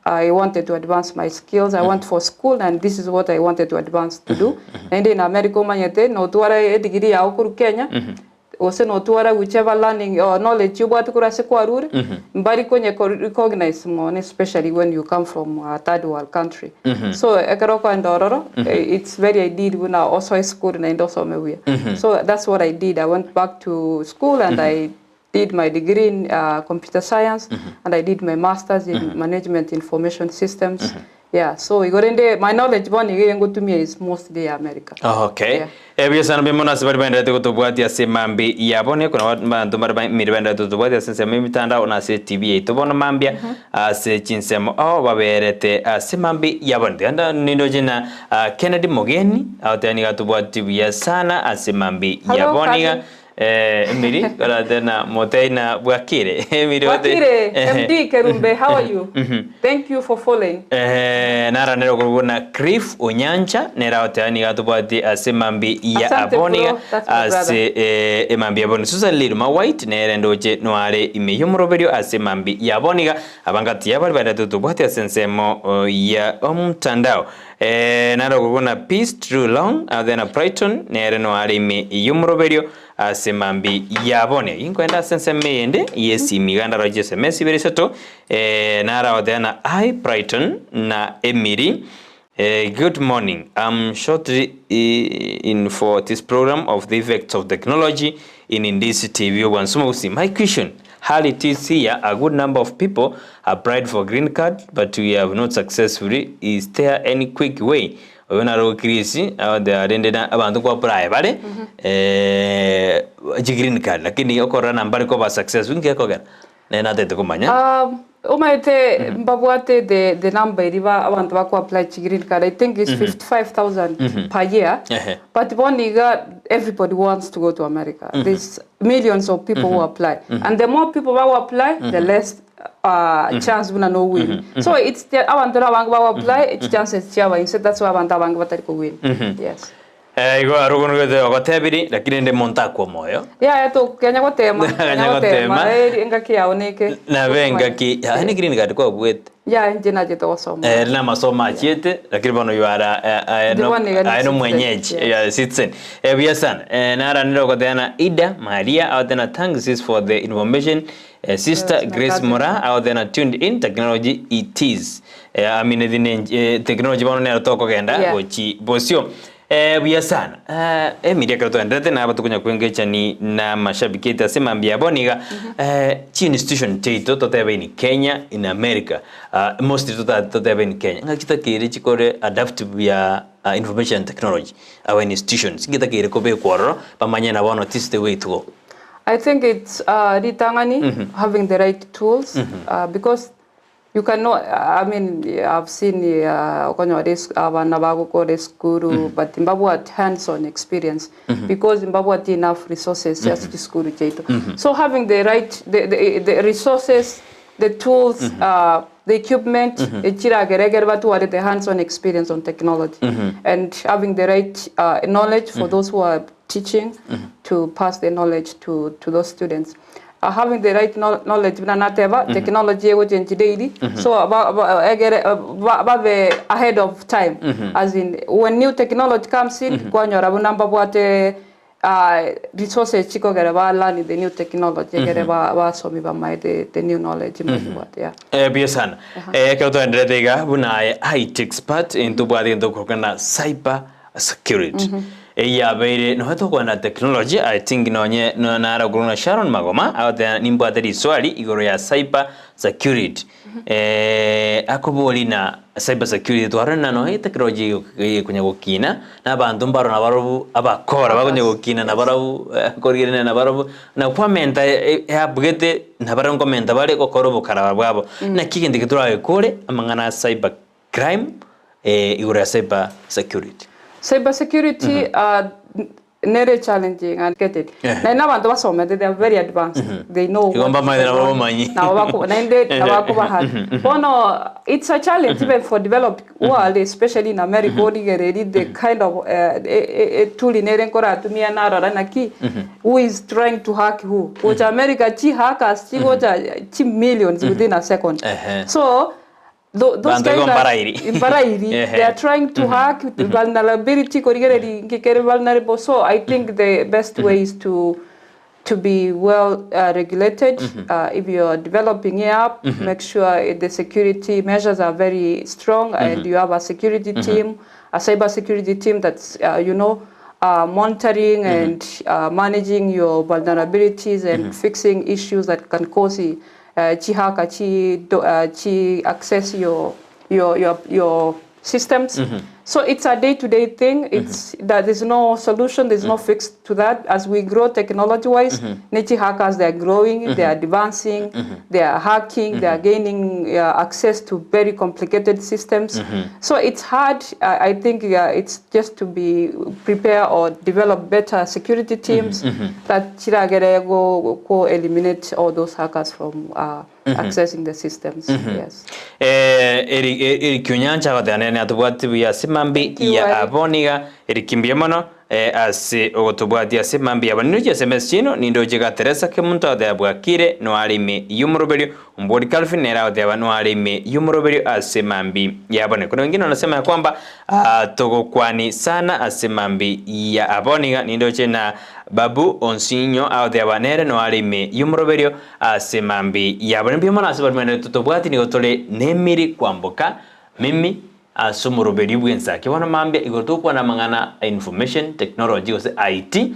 I wanted to advance my skills I went for school and this is what I wanted to advance to do naende in America omanyete notware edegree yao korwa Kenya Gose notware whichever learning or knowledge obwate korwa ase kwarure, mbari konye ko recognize mono especially when you come from a third world country. So ekero okoenda ororo, it's very ideal buna osoe esukuru naende osome buya. So that's what I did, I went back to school and I did my degree in computer science and I did my masters in management information systems. Yeah, so igo rende my knowledge bono iga eye ngotumia is mostly ya America. Okay. Yeah. Ebiasano bia mono ase baria baenderete gotobwatia ase mambia yabo ne kuna abanto mbare baimire baenderete gotobwatia ase ensemo y'emitandao na ase etibi yaito bono mambia ase chinsemo ao baberete ase mambia yabo. Ntigenda nindoche na Kennedy Mogeni agoteba nigo atobwatie buya sana ase mambia Hello, yabo niga cousin. Eh, Emily, korate na motei na bwakire. Emily ote- Wakire, Eh, MD Kerumbe, how are you? Thank you for following. Eh, naranire okorwa na Cliff Onyancha nere agoteeba nigo atobwati ase emambi ya Asante aboniga bro, that's my brother. ase eh, emambi ya aboni Susan Liruma White nere ndoche noare ime y'omoroberio ase emambi ya aboniga abangati ya bari barete tobwati ase ensemo oh, ya omtandao Eh, naro okorwa na Peace True Long agoteeba na Brighton nere noare ime y'omoroberio ase mambi yabone. Inkoenda ase ensemo eyende y'esimi iga ndaroche SMS ibere isato eh, naragoteeba na I Brighton na Emily eh, good morning I'm shortly in for this program of the effects of technology in Ndisi TV Obwansumo Gusii my question Hali it is here a good number of people applied for green card but we have not successfully is there any quick way Oyo naro Chris agoteeba rende na abanto kwa apply bare eh, chi green card lakini okorora na mbare koba successful inki gekogera? Nere natagete komanya. Um, omanyete mbabwate the, the number eria ba abanto bako apply chi green card I think is 55,000 per year Ehe. but bono iga everybody wants to go to America there's millions of people who apply and the more people bago apply the less chance buna no win so it's the abanto na abange bago apply chances chiaba inse that's why abanto abange batari ko win yes Eh, igo arogonogete ogotebiri lakini rende monto akwe omoyo yaya to kenya gotema Kenya kenya gotema gotema. eh, engaki yao neke nabe engaki yaani green card kwabuete yaya inche nachete gosoma Eh, na masomo achiete lakini bono you are Ndi bono iga ni aye no citizen, mwenyeji yes. you are a citizen eh, buya sana eh, naranire ogoteana Ida Maria agotena thanks sis for the information eh, sister Yes, my Grace cousin. Mora agotena tuned in technology it is eh, amineti ne eh, technology bono nero tokogenda Yeah. gochi bosio eh, buya sana eh, Emily ekero togenderete nabo tokonya kwengechani na mashabiki aito ase mambia abo niga eh, chi institution chiaito totebe in Kenya in America ah, mostly tota totebe in Kenya ng'a chitakeire chikore adapt buya ah, information technology our institutions ngetakeire kobekwa ororo bamanye na bono this is the way to go. I think it's uh, ritang'ani having the right tools uh, because you cannot I mean I've seen uh, okonyora es- abana bagokora esukuru but mbabwate hands on experience because mbabwate enough resources ase chisukuru chiaito so having the right the, the, the resources the tools uh, the equipment echiragere ekere batware the hands on experience on technology and having the right uh, knowledge for those who are teaching to pass the knowledge to, to those students uh, having the right knowledge buna nateba technology egochenchi daily so ba, ba, egere ba, babe ahead of time as in when new technology comes in kwanyora buna mbabwate uh, resources chikogera ba learn the new technology egere ba basomi bamae the, the new knowledge mbabwate yeah. Eh, buya sana. Eh, ekero toenderete iga buna aye IT expert intobwate gento korokana cyber security. Eyabeire nonya tokwana technology, I think nonye naragurwa na Sharon Magoma agoteba nimbwate riswali igoro ya cyber security. Akobori na cyber security twarorire na nonya technology ekonya gokina na abanto mbaro nabarobwo abakora bakonya gokina nabarobwo korigereria nabarobwo na kwamenta eabugete nabarobwo nkomenta bare gokora obokaraba bwabo. Naki egento eke toragekore amang'ana a cyber crime igoro ya cyber security. Cyber security nere challenging and get it. Naende abanto basomete they are very advanced. They know Igo what mbamaete is nabo going on. bamanyi. Nabo bako naende nabakobaha. Bono it's a challenge even for developed world especially in America origererie the kind of eturi nere nkoratumia narora naki who is trying to hack who. Gocha America chi hackers chigocha chi millions within a second. So Tho- those Banto guys igo are- mbarairi. mbarairi. Ehe. They are trying to hack vulnerability korigereria inki kere vulnerable so I think the best way is to to be well regulated if you're developing a app make sure the security measures are very strong and you have a security team a cyber security team that's you know monitoring and managing your vulnerabilities and fixing issues that can cause chihaka chi chi access your your your your systems. So it's a day-to-day thing. It's that there's no solution, there's no fix to that. As we grow technology-wise, ne hackers, they are growing, they are advancing, they are hacking, they are gaining access to very complicated systems. So it's hard. I think it's just to be prepare or develop better security teams that chiragere go, go eliminate all those hackers from accessing the systems. Yes. Eh, Eric Eric Onyancha agoteba nere natobwati buya ase mambi Thank you, ya Eric. abwo niga Eric mbuya mono eh, ase ogotobwatia ase mambi yabo. Nindoche ase emesa chiaino, nindoche iga Teresa Kemunto agoteba bwakire noare ime y'omoroberio, Ombwori Calvin nere agoteba noare ime y'omoroberio ase mambi yabo. Kuna wengine wanasema ya kwamba ah, togokwani sana ase mambi ya abwo niga nindoche na Babu Onsinyo agoteba nere noare ime y'omoroberio ase mambi yabo. Mbuya mono ase baria mwenere totobwati nigo tore nemiri kwamboka mimi ase omoroberio bw'ensaki. Bono mambia igoro togokwana amang'ana a information technology gose IT,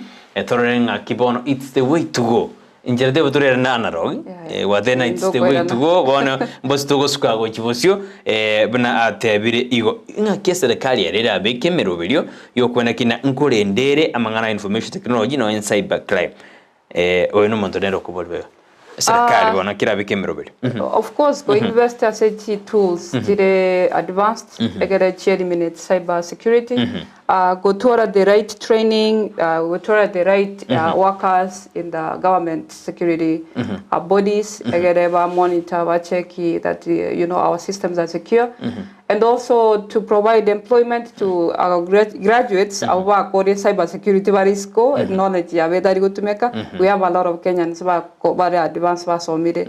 torore ng'aki bono it's the way to go. Inchera tebo torere na analog, gwateba it's the way to go bono mbosi togosuka gochia bosio buna atebire igo. Ng'aki eserekari ere erabeke emeroberio yokwena kina nkorenda ere amang'ana a information technology nonya cyber crime. Oyo nomonto nere okoboria boigo. Eserekari bono kerabeke emeroberio. Of course, go invest ase chi tools chire advanced egere chi eliminate cyber security. Gotora the right training, gotora the right workers in the government security bodies egere ba monitor ba check that you know our systems are secure. And also to provide employment to our graduates abo bakore cyber security bare isiko knowledge yabo etari gotumeka. We have a lot of Kenyans bare advanced basomire.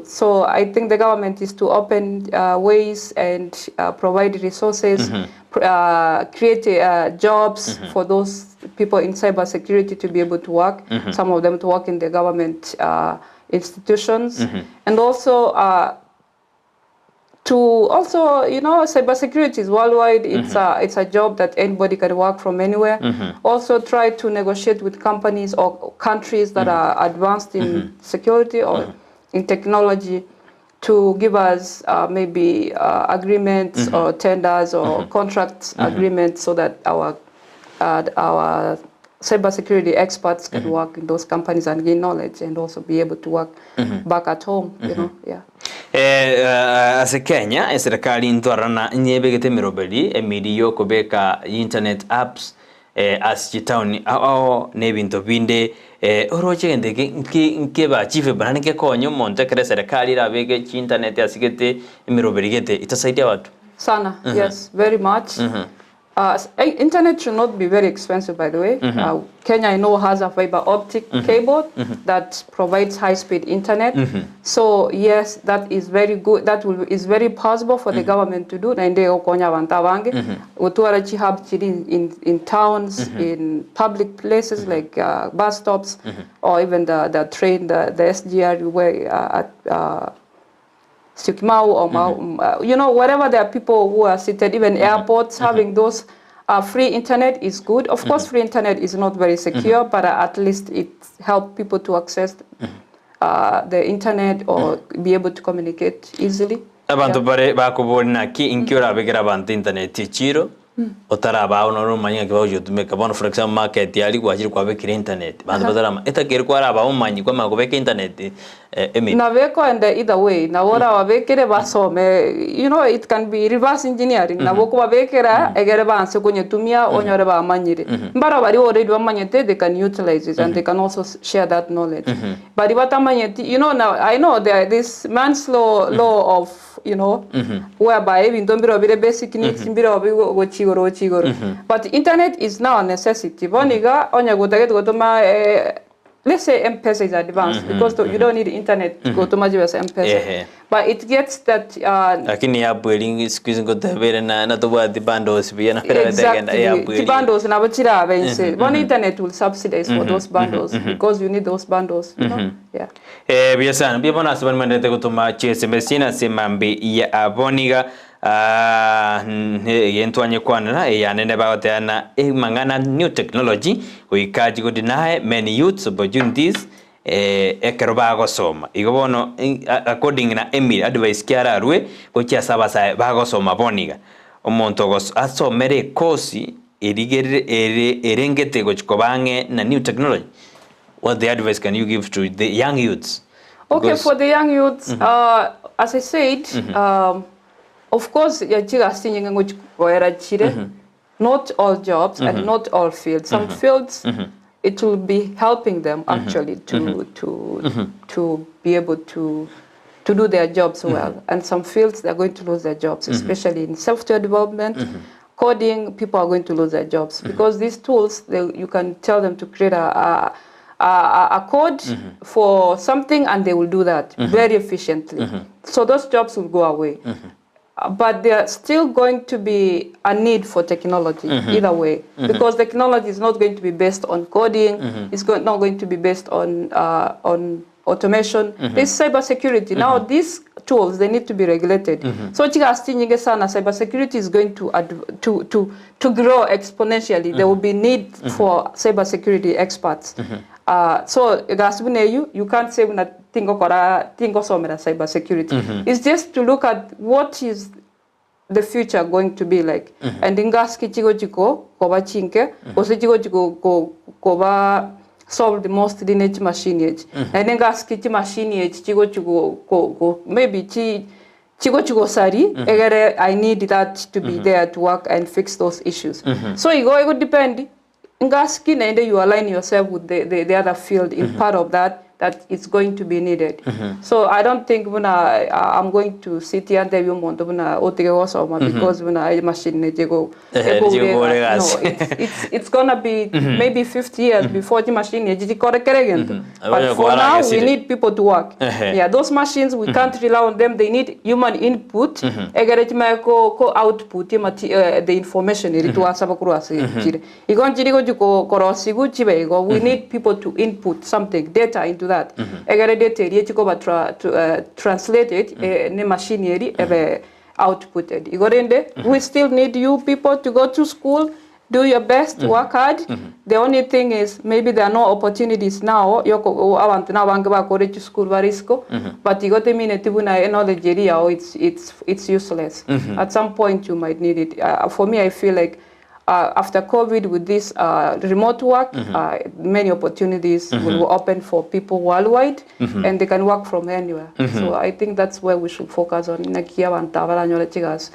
So I think the government is to open ways and provide resources, create jobs for those people in cyber security to be able to work, some of them to work in the government institutions, and also to also, you know, cybersecurity is worldwide. It's a job that anybody can work from anywhere. Also try to negotiate with companies or countries that are advanced in security or in technology to give us maybe agreements or tenders or contracts agreements so that our cybersecurity experts can work in those companies and gain knowledge and also be able to work back at home, you know, yeah. Ase Kenya eserekari ntwarana nyebegete emeroberi emiri yokobeka internet apps ase chitown ao na ebinto binde oroche egento eke nkeba achievable naende nkekonya omonto ekero eserekari erabeke chiinternet ase gete emeroberi gete itasaidia abanto. Sana, yes, very much. Internet should not be very expensive, by the way. Kenya, I know, has a fiber optic cable that provides high-speed internet. So, yes, that is very good. That is very possible for the government to do. Naende gokonya abanto abange. Gotwara chihub chiri in towns, in public places like bus stops, or even the train, the SGR where, at Syokimau or Mau, you know, wherever there are people who are seated, even airports, having those Free internet is good. Of course free internet is not very secure but at least it help people to access the internet or be able to communicate easily. Abanto bare bakoboria naki inki orabekere abanto internet echiro otarabao noro omanye ng'aki bagochigotumeka bono for example market aria gwachire kwabekire internet banto batarama etakeire kwarabao omanyi kwamanya kobeka internet Emily. Nabo ekoenda either way, nabo orababekere basome, you know it can be reverse engineering, nabo okobabekera egere baanse konyetumia onyore bamanyire. Mbaro baria already bamanyete they can utilize it and they can also share that knowledge. Baria batamanyeti, you know now I know there this man's law law of you know whereby ebinto mbirobio bire basic needs mbirobio gochia igoro gochia igoro. But internet is now a necessity, bono iga onye gotagete gotoma Let's say M-Pesa is advanced because you don't need internet gotoma chibesa M-Pesa. Ehe. But it gets that Lakini app eri siku hizi ngoteba ere na natobwati bundles buya nabo erabete egenda Exactly. app eri. Chibundles nabo chirabe inse. Bono internet will subsidize for those bundles because you need those bundles, you know? Yeah. Eh, buya sana. Mbuya bono ase baria mwenderete gotoma chiSMS chiaino ase mambi ya abwo niga ah, egento anyekwanera eyane nebe agoteba na amang'ana new technology goika chigo deny many youths opportunities eh, ekero bagosoma. Igo bono according na Emily advice ki ararue gochia ase abasae bagosoma bono iga. Omonto ogos asomere ekosi erigerere ere erengete gochia koba ang'e na new technology. What the advice can you give to the young youths? Okay, Because for the young youths, as I said, of course, ya chigasi chinyinge ngochi koera chire, not all jobs and not all fields. Some fields, it will be helping them actually to, to, to be able to, to do their jobs well. And some fields, they're going to lose their jobs, especially in software development, coding, people are going to lose their jobs. Because these tools, they, you can tell them to create a, a, a, a code for something and they will do that very efficiently. So those jobs will go away. But there's still going to be a need for technology either way, because technology is not going to be based on coding, it's not going to be based on automation. There's cybersecurity. Now these tools, they need to be regulated. So chigasi nyinge sana, cybersecurity is going to grow exponentially. There will be need for cybersecurity experts. So gasi buna eyu, you can't say buna tingo kora tingo somera cybersecurity. It's just to look at what is the future going to be like. And ngaski chigo chiko koba chinke, ose chigo chiko ko koba solved mostly ne machine age. And ngaski chi machine age chigo chiko ko ko maybe chi chigo chigo sari egere I need that to be there to work and fix those issues. So igo it would depend. Ngaski naende you align yourself with the other field in part of that that it's going to be needed. So I don't think buna I'm going to sit here and tell you monto buna otige gosoma because buna e machine ne jego Ehe, ego jego urega. gore No, gasi. it's going to be maybe 50 years before the machine ne jiji kore kere gento. But Abanye for kwara now we gesire. need people to work. Ehe. Yeah, those machines we can't rely on them. They need human input. Egere chima ko ko output mati the information iri tuasaba kuruase chire. Igon chiri go jiko korosigu chibe igo. We need people to input something data into that. Egere data eri chiko ba to translate it ne machine eri ebe outputted. Igorende we still need you people to go to school. Do your best, work hard. The only thing is maybe there are no opportunities now. Yoko abantu na bange ba college school barisko, but you got the minute tibuna knowledge area, it's useless. At some point you might need it. For me, I feel like after COVID with this remote work, many opportunities will open for people worldwide, and they can work from anywhere. So I think that's where we should focus on. Nakia bantu abala nyola chigas,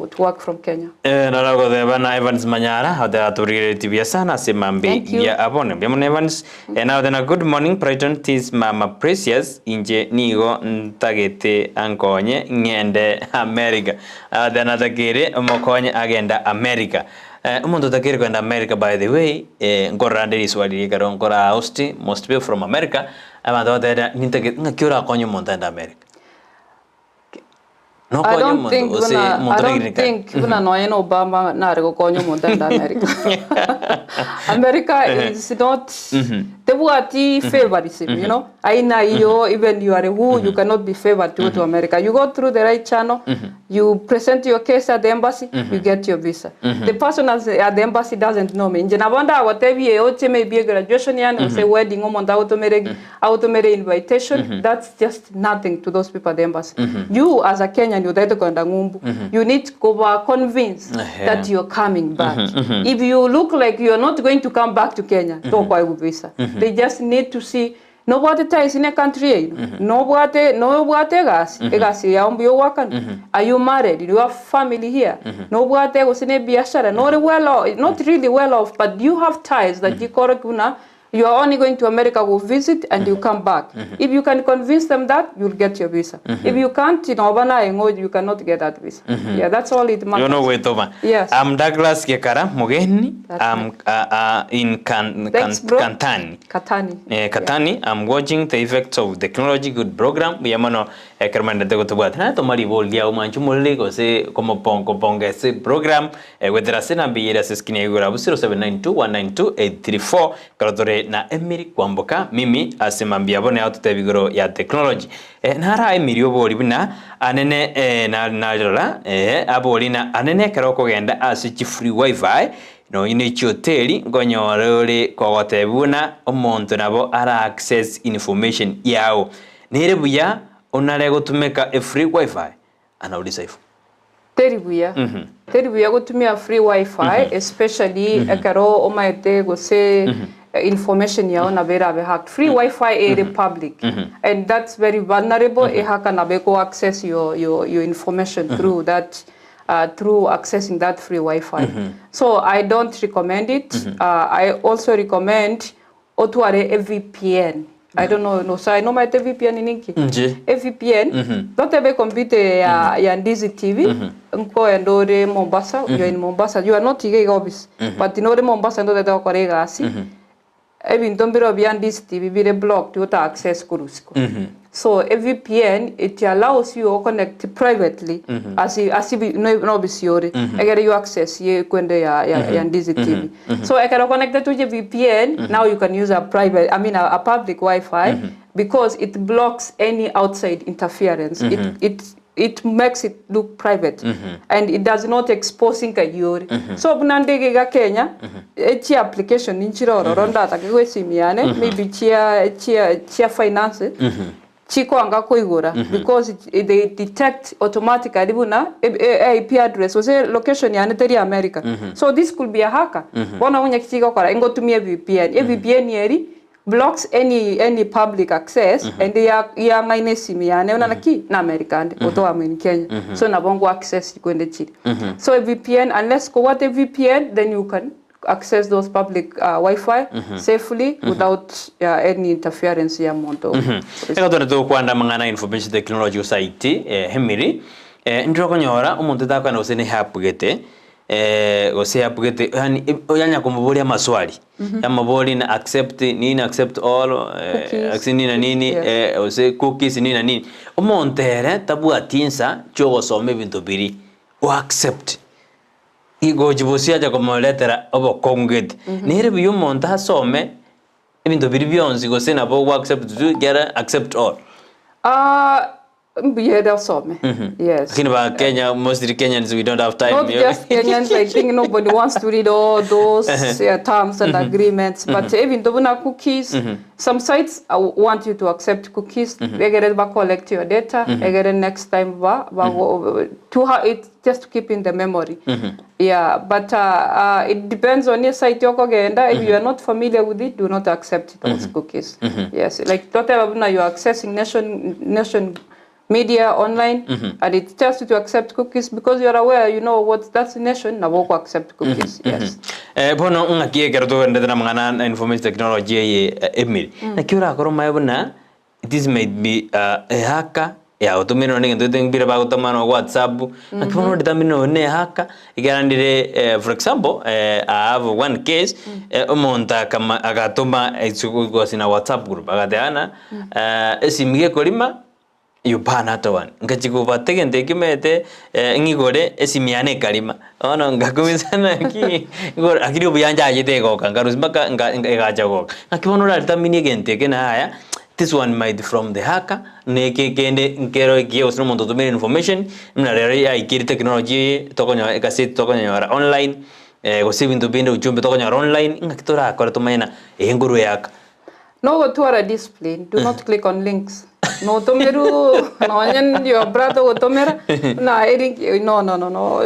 to work from Kenya. Na rogo the bana Evans Manyara, hata aturire tibia sana simambi Thank you. ya abone. Biamone Evans, na then a good morning Brighton tis Mama Precious inje nigo ntagete ankonye ngende America. Then atakire mokonye agenda America. Umuntu utakiri kwenda America by the way, ngora ndiri swali rikaro ngora Austin, most people from America, abantu batenda nintake ngakiura konye umuntu enda America. No I konye don't umuntu, think ose buna, umuntu I don't nagirika. think buna noye no Obama nare gokonya umuntu enda America. America is not the what favoritism, you know. Aina iyo even you are who you cannot be favored to go to America. You go through the right channel, you present your case at the embassy, you get your visa. The person at the, at the embassy doesn't know me. Inche nabo ndagotebie oche maybe graduation yane gose wedding omonto agotomere agotomere invitation, that's just nothing to those people at the embassy. You as a Kenyan otagete kogenda ng'umbu, you need koba convince Ehe. that you're coming back. If you look like you're not going to come back to Kenya, tokoegwa visa. They just need to see nobwate ties in a country yaino, nobwate nobwate egasi, egasi yao mbuya ogoakana. Are you married? Do you have family here? Nobwate gose na ebiashara, nore well off, not really well off, but you have ties that chikorokia buna you are only going to America go visit and you come back. If you can convince them that, you'll get your visa. If you can't, noba naye ng'o you cannot get that visa. Yeah, that's all it matters. Yono gwetoma. Yes. I'm Douglas Gekara Mugeni. That's I'm in Kan, Thanks, Kan, bro. Kantani. Katani. Katani, I'm watching the effects of technology good program. Yamano ekermandete gotobwate. Na tomari bolia umanchu molli gose komopongo pongese program wethera sina mbira seskini igura 0792192834 karotore na Emily Kwamboka mimi asemambia bone atutebigoro ya technology. Nara Emily obori buna anene na narora abori na anene kero kogenda ase chi free wifi no ine chihoteli nkonyora ore kogotebia buna omonto nabo ara access information yao nere buya onare gotumeka e free wifi anauliza hivyo. Teri buya. Teri buya gotumia free wifi especially ekero omaete gose information yao nabo erabe hacked. Free wifi ere public and that's very vulnerable. Ehaka nabe ko access your information through that through accessing that free Wi-Fi. So I don't recommend it. I also recommend otware a VPN. I don't know, no, so I know my VPN in Inki. Nje. A VPN, not every computer ya, ya Ndizi TV, nko endore Mombasa, you are in Mombasa, you are not iga office, but in ore Mombasa ndo tete okore egasi. Ebinto mbiro bia Ndizi TV bire blocked, uta access kurusiko. So a VPN, it allows you to connect privately as as no no bisiore. Egere you access ye kwende ya ya, ya Ndizi TV. So ekero connected to the VPN, now you can use a private, I mean a public Wi-Fi because it blocks any outside interference. It makes it look private and it does not expose nkayori. So buna ndege ga Kenya, echi application ninchiroro ronda takigwesimiane maybe chia chia chia finance chikwanga koigora because they detect automatically buna IP address gose location yane teri America. So this could be a hacker. Bona unya kichigokora ingotumia VPN. E VPN yeri blocks any public access and ya ya ngaine simu yane una naki na America and oto am in Kenya. So na bongo access kwende chiri. So a VPN, unless ko what a VPN, then you can access those public Wi-Fi safely without any interference ya monto. Eka tore tukwanda mang'ana information technology society Emily ndiro omonto takwana gose ne help gete gose help gete yani oyanya kumuboria maswali yamabori na accept nini accept all Cookies. nini na nini gose cookies nini na nini omonto ere tabwati insa chiogosoma ebinto biri o accept igochibosia acha komoretera obokongete nere buya omonto asome ebinto biri bionsi gose nabo gwa accept tu gera accept all. Mbuya some. Yes. Lakini ba Kenya, mostly Kenyans, we don't have time. Not just Kenyans, I think nobody wants to read all those terms and agreements. But even though na cookies, some sites want you to accept cookies. They get it back, collect your data. They get it next time ba, ba, to ha, it just to keep in the memory. Yeah, but it depends on your site yokogenda. If you are not familiar with it, do not accept those cookies. Yes, like whatever you are accessing nation media online, and it tells you to accept cookies because you are aware, you know what that's nation, na woko accept cookies. Yes. Bono ng'aki ekero togendete na mang'ana na information technology eye Emily. Naki orakora omaye buna this might be a hacker ya otumire ne gento mbire bagotomana WhatsApp. Naki bono determine no ne hacker igarandire for example I have one case omonto agatoma na WhatsApp group agateana esimige korima yupana hata one ngachikuba tegente kimete ngigore esimiane karima ono ngakumisana ki ngore akiri obuyanja ajete goka ngarusi mpaka ngacha goka ngakibono ora determine gente ke na haya This one might from the hacker, na eke kende nkero ekiya gose na omonto otomire information, buna rero yaikire technology eye tokonyora egaseti tokonyora online, gose ebinto binde ujumbe tokonyora online, ng'aki torakore tomanye ng'a eye nkorwa eyaka. Nogotwara discipline, do not click on links. Notomerwu nonye your brother ogotomera buna elink no no no no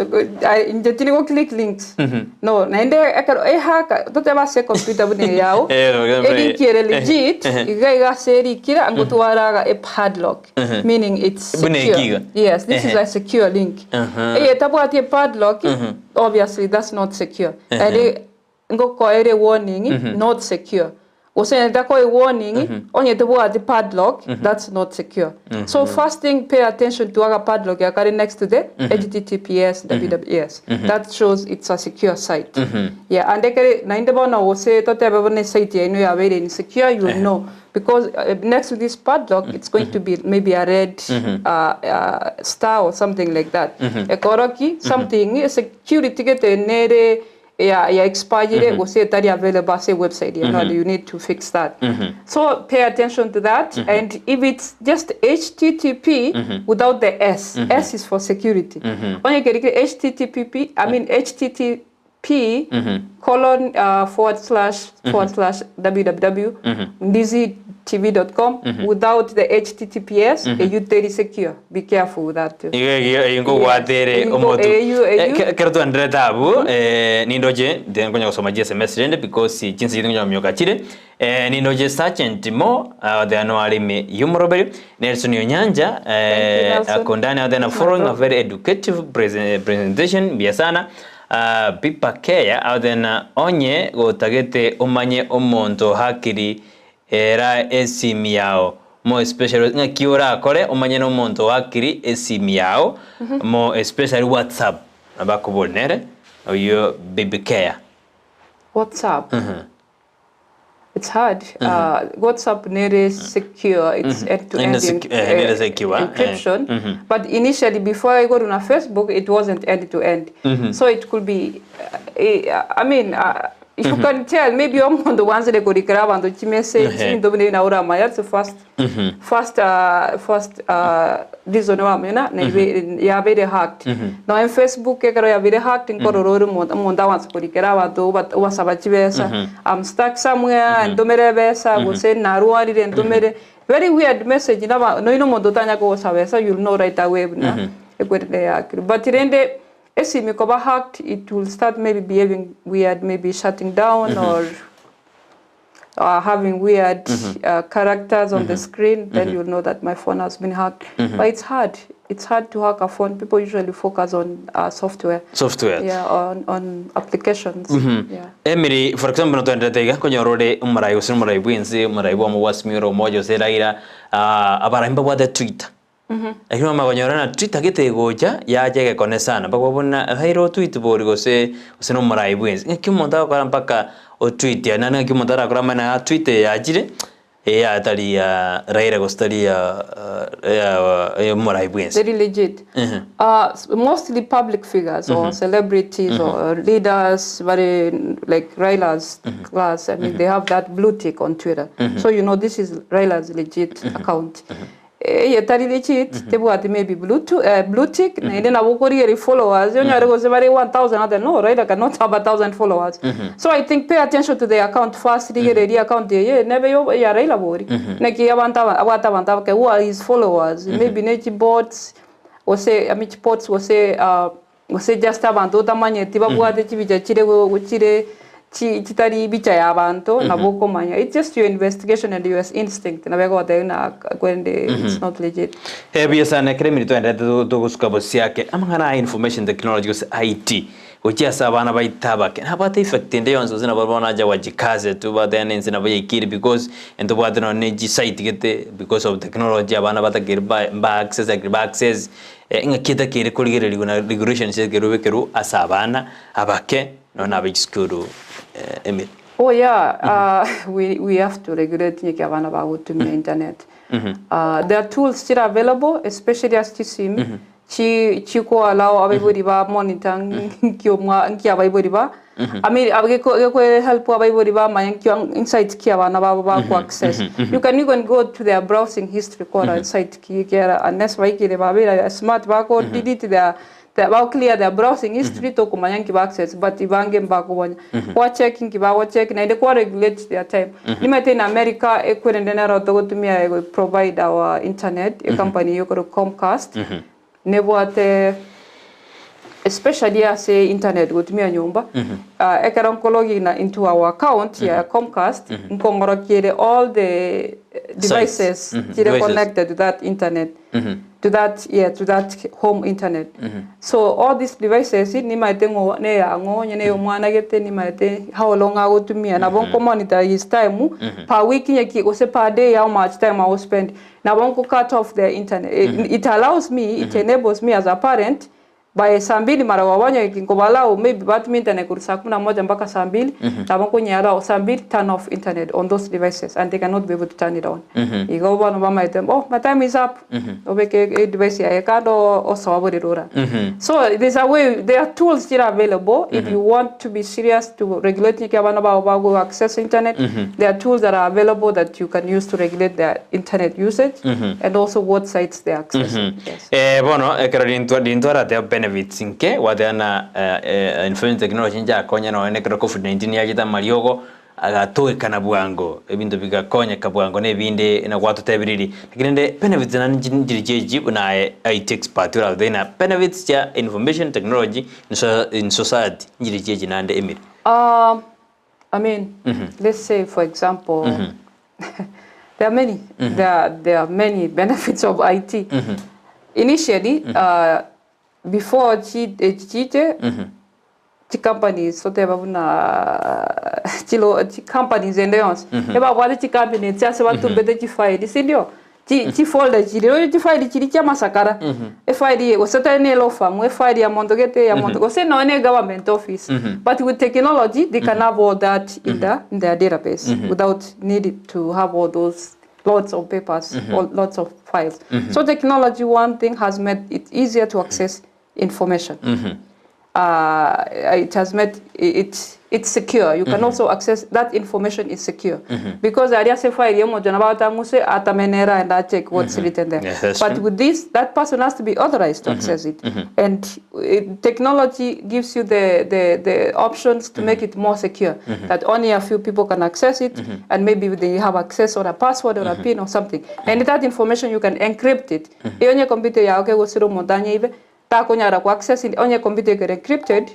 inche tindi go click links no naende ekero ehaka totebe ase ecomputer buna eye yao elink ere legit iga iga ase erikire ngotwara iga epadlock meaning it's Buna secure ekiga. yes this is a secure link eye etabwati epadlock obviously that's not secure naende Ngokoere warning not secure gose onye takoe warning onye tebwati padlock that's not secure so first thing pay attention to aga padlock aka kare next to the https www yes that shows it's a secure site yeah and ekere naende bono gose totebe buna esite yaino yabeire insecure you will know because next to this padlock it's going to be maybe a red star or something like that ekoroki something security gete nere ya ya expire gose etari available ase website ya no you need to fix that so pay attention to that and if it's just http without the s s is for security onye kerikire httpp i mean http colon uh, forward slash forward slash www ndizitv.com without the https eywo teri secure Be careful with that too. Igo egiyo eyio nkogwatere Yes. omotu. Eyio, eyio. Eh, ke- Kero twenderete abwo, eh, nindoche nte nkonya gosoma chi SMS rende because chinsa chiria nkonya komioka chire. Eh, nindoche Sergeant Mo agoteana are ime y'omoroberi, Nelson Onyanja Thank you, eh, Nelson. akondani agoteana That's my following a bro. very educative presentation mbuya sana. Ah, Pipa Keya agoteana onye gotagete omanye omonto hakiri Era esimi yao more especially ng'aki orakore omanye nomonto oakiri esimi yao more especially whatsapp nabo akobori nere oyio baby care. Whatsapp it's hard whatsapp nere secure it's end to end Nere secure, eh. encryption but initially before igorwe na facebook it wasn't end to end so it could be I mean You can tell maybe omonto gwanchire korikera abanto chimessage Ehe. ebinto buna ebi nabo oramanye that's the first first first reason oramanye ng'a naibe yabeire hacked. Nonye Facebook ekero yabeire hacked nkorora ore omonto omonto agwansa korikera abanto oba obasaba chibesa I'm stuck somewhere ntomere ebesa gose narwarire ntomere very weird message naba nonya omonto otanya kogosaba ebesa you'll know right away buna ekwerende eakirwe. But rende Esimi koba hacked it will start maybe behaving weird maybe shutting down or having weird characters on the screen then you'll know that my phone has been hacked but it's hard it's hard to hack a phone people usually focus on software Software. yeah on, on applications yeah Emily, for example, notwenderete iga konyora ore omorai gose omorai bwense omorai bwa omogwasimi ore omoja gose Raila abarai mbabwate Twitter. Lakini omanye konyora ng'a titagete egocha yacha egekone sana mpaka buna Raila otweet bori gose gose nomorai bwensi. Ng'aki omonto agokora mpaka otweet naende ng'aki omonto arakore amanye ng'a tweet eye yachire eye tari ya Raila gose tari ya ya omorai bwensi. Very legit. Mostly public figures or celebrities or leaders bare like Raila's class I mean they have that blue tick on Twitter. So you know this is Raila's legit account. Eyetari legit tebwati maybe blue to, blue tick naende nabo okorigereria followers onyore gose bare 1000 other no Raila cannot have 1000 followers so I think pay attention to the account first rigereria account eye nebe yo ya Raila bori naki abanto aba abwate abanto abake who are his followers maybe ne chibots gose I mean chibots gose gose just abanto otamanyeti babwate chibicha chire chire chi chitari bicha ya abanto nabo okomanya it's just your investigation and your instinct nabo egotebia ng'a kwende it's not legit. Ebuya sana ekero eminto toenderete togosuka bosiake amang'ana aya information technology gose IT gochia ase abana baito abake nabwate effect ende yonsi gose nabo bono acha wajikaze tu bateba ense nabo yaikire because ntobwate nonye ne chisite gete because of technology abana batakeire ba mba access ba access Engaki etakeire korigererigwa na regulations chiakeirwe obekerwe ase abana abake nonya na abe chisukuru Emily. Oh yeah, we, we have to regulate nyeki abana bagotumia internet. There are tools chire available especially ase chisimi. Chi chiko allow abaibori ba monitor nki omwa nki abaibori ba I mean abo geko geko help abaibori bamanye nki insight ki abana babo bako access. You can even go to their browsing history kora insight ki ekiagera unless baikire babeire smart bako delete their their bako clear their browsing history tokomanya nki ba access but bange mbakobonya. Kwa check nki bago check naende kwa regulate their time. Nimanyete in America ekwerende nero togotumia ego provide our internet, ecompany eywo ekorokwa Comcast, nebwate especially ase internet gotumia nyomba, ekero nkologina into our account ya Comcast, nkong'orokia ere all the devices chire connected to that internet. To that yeah to that home internet so all these devices nimaete ng'o neyang'o onye neye omwana gete nimaete how long agotumia nabo nko monitor his time per week nyaki gose per day how much time ago spend nabo nko cut off the internet it allows me it enables me as a parent By saa mbili mara wawanya nkoba allow maybe batumie internet korwa saa kumi na moja mpaka saa mbili nabo nkonya allow saa mbili turn off internet on those devices and they cannot be able to turn it on. Igo bono bamaete oh my time is up obeke e device yaye kando osoa borere ora. So there's a way there are tools chire available if you want to be serious to regulate nki abana bao bago access internet there are tools that are available that you can use to regulate their internet usage and also what sites they are accessing. Yes. Eh, bono ekero rintwa rintwarate benefits nke gwateba na eh, eh, information technology njakonya nonya ekero covid-19 yachete amariogo agatoekana bwango ebinto bigakonyeka bwango na ebinde na gwatotebireiri lakini rende benefits naende nchi nchiri chiechi buna aye IT expert oratotebi ng'a benefits chia information technology in so in society nchiri chiechi naende emere. I mean, let's say for example, there are many, there are, there are many benefits of IT. Initially, before chi echi chiche, chicompanies toteba buna chilo chicompanies ende yonsi, ebabwate chicabinets ase batumbete chifaili sindio? Chi chifolder chiria roche chifaili chiria chiamasakara, efaili eye gose tari na elaw firm, efaili ya monto gete ya monto gose nonya na egovernment office. But with technology they can have all that in the in their database without needing to have all those lots of papers or lots of files. So technology one thing has made it easier to access information. It has made it it's secure. You can also access that information is secure. Because aria ase file ya omonto nabo agotang'use atamene ere aende acheck what's written there. Yes, that's But true. with this, that person has to be authorized to access it. And technology gives you the, the, the options to make it more secure. That only a few people can access it, and maybe they have access or a password or a pin or something. And that information you can encrypt it. Onye computer yao kegosira omonto anyeibe, Takonyara ko access onye computer ekere encrypted,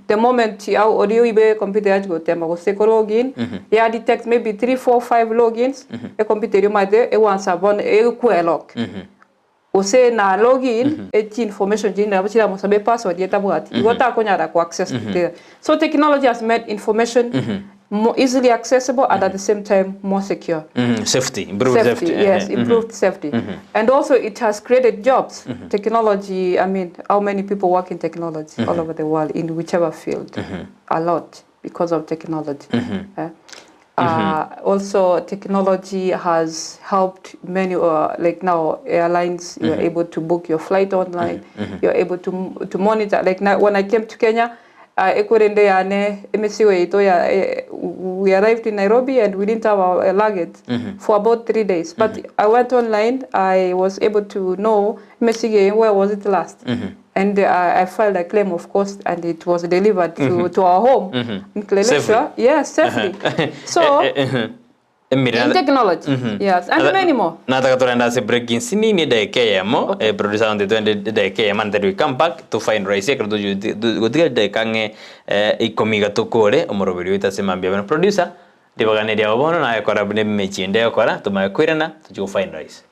the moment au oria oibe computer yachi gotema gose ko login, ya detect maybe 3, 4, 5 logins, e computer eria omanyete egwansa bono egokwa elock. Gose na login, e chi information chinde nabo chiramosabe password etabwati, igo takonyara ko access data. So technology has made information more easily accessible and at the same time more secure. Safety, improved Safety, safety. yes, Ehe. improved safety. And also it has created jobs. Technology, I mean, how many people work in technology all over the world in whichever field? A lot because of technology. Eh? Also, technology has helped many, like now airlines, you're able to book your flight online, you're able to monitor. Like now, when I came to Kenya, ekorende yane emesigo yaito ya we arrived in Nairobi and we didn't have our luggage for about 3 days. But I went online, I was able to know emesigo eye where was it last. And I filed a claim, of course, and it was delivered to our home in Kileleshwa. Safely. Yes, safely. So, Emere in technology, yes, and many more. Nataka torende ase break nsinini edageka eyemo, eh, producer onde twende edageka eyemo and then we come back to finalize ekero toju gotiga edageka ang'e eh, ikomi iga tokore omoroberi oito ase mambia bono. Producer, ribaga neriago bono naye kora buna emechie ende egokora tomanye koirana tochie go finalize.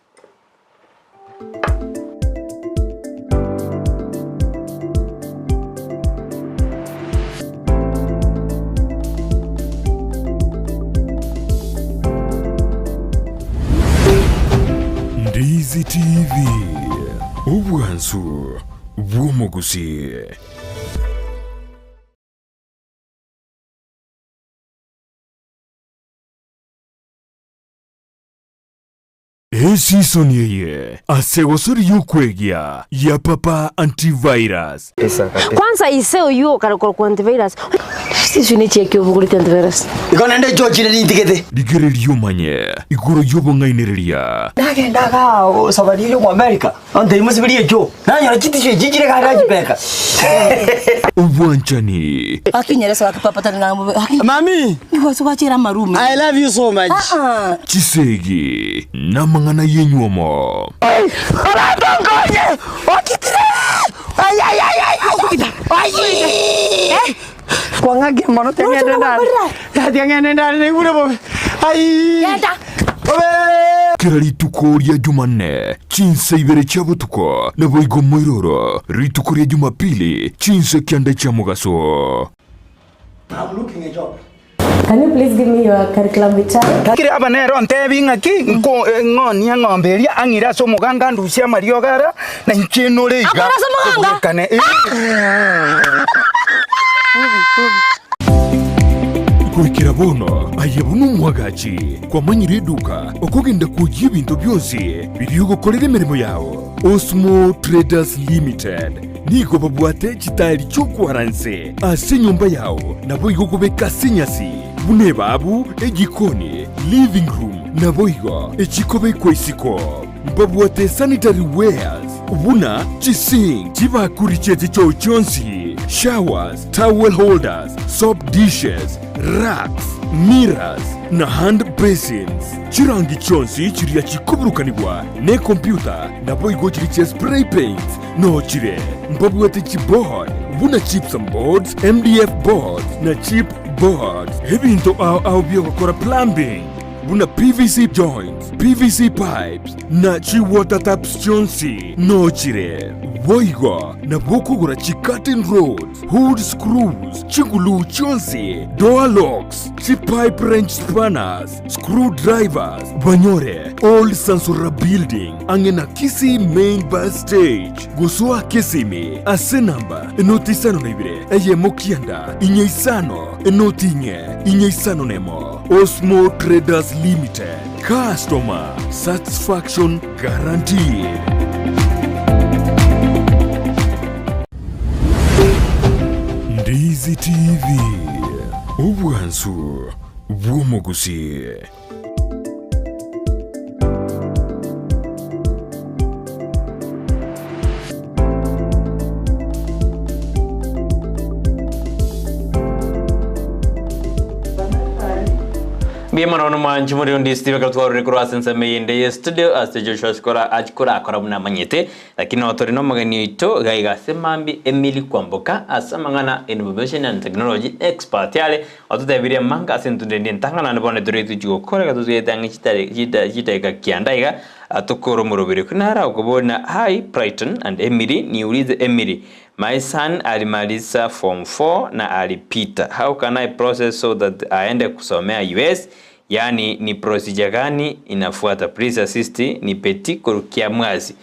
Ndizi TV, obwansu bw'omogusii. Esisoni eye ase gosori y'okwegia ya Papa Antivirus. Kwanza ise oyio okare korokwa antivirus. Siswi ne chiaki obogoreti antivirus. Igo naende nchochire nintigete. Rigereria omanye igoro y'obong'ainereria. Nagenda igaa osabari eria Omoamerika, ontebia mosiberie echoo, nanyora chitishu echi chire igaa nachibeka. Obwanchani. Gaki nyeresa gaki papa tari ng'a bobe gaki. Mami! Nigo ase gwachera amarumi. I love you so much. Ah ah. Chisegi namang'ana y'enywomo. Oranto nkonye! Okitire! Ai ai ai ai ai! Ai! Kwang'akia mono tiang'ende ndare. Tiang'ende ndare naigure bobe. Ai! Genda. Bobe! Kera rituko ria Jumanne, chinsa ibere chia botuko, naboigo moiroro, rituko ria Jumapili, chinsa kianda chia mogaso. I'm looking a job. Can you please give me your curriculum vitae? Kere aba nere ontebi ng'aki, nko ng'onie eng'ombe eria, ang'ire ase omoganga andusie amariogo ara, na inche nore iga. Akore ase omoganga? Tobwekane. Eh. Goikera bono, aye buna omwagachi, kwamanyire eduka okogenda kwoyia ebinto bionsi biria ogokorera emeremo yao. Osmo Traders Limited nigo babwate chitaeri chi'okwara nse ase enyomba yao, naboigo kobeka ase enyasi, buna ebaabu, ejikoni, living room, naboigo echikobekwa isiko. Mbabwate sanitary wares buna chisink, chibakuri chi'echichoo chionsi, showers, towel holders, soap dishes, racks, mirrors, na hand basins. Chirangi chionsi chiria chikoburukanigwa nekompyuta naboigo chiria chia spray paints nochire. Mbabwate chiboard buna gypsum boards, MDF boards, na chip boards. Ebinto ao ao biogokora plumbing buna PVC joints, PVC pipes, na chi-water taps chionsi nochire. Boigo nabo okogora chi-curtain rods, hood screws, chiguluu chionsi, door locks, chi-pipe wrench spanners, screw drivers, banyore Old Sansora Building ang'e na Kisii Main Bus Stage. Gosoa Kisimi ase namba enoti isano na ibere eyemo kianda inye isano enoti inye inye isano nemo. Osmo Traders Limited, customer satisfaction guaranteed. Ndizi TV, obwansu bw'omogusii. Mbuya mono bono mwanchi muri onde Steve ekero twarure korwa ase ensemo eyende ye studio ase Joshua achikora achikorakora buna amanyete lakini nabo tore nomogeni oito iga iga ase mambia Emily Kwamboka ase amang'ana Innovation and Technology expert are Ototebirie amanga ase entundu eria entang'ani, naende bono tore tochia gokora iga totugete ang'e chidakika kianda iga, tokore omoroberi. Ko naro akoboria na Hi Brighton and Emily, niulize Emily, my son alimaliza form four na alipita, how can I process so that aende kusomea US, yaani ni procedure gani inafuata, please assist, ni Betty korwa Kiamwasi.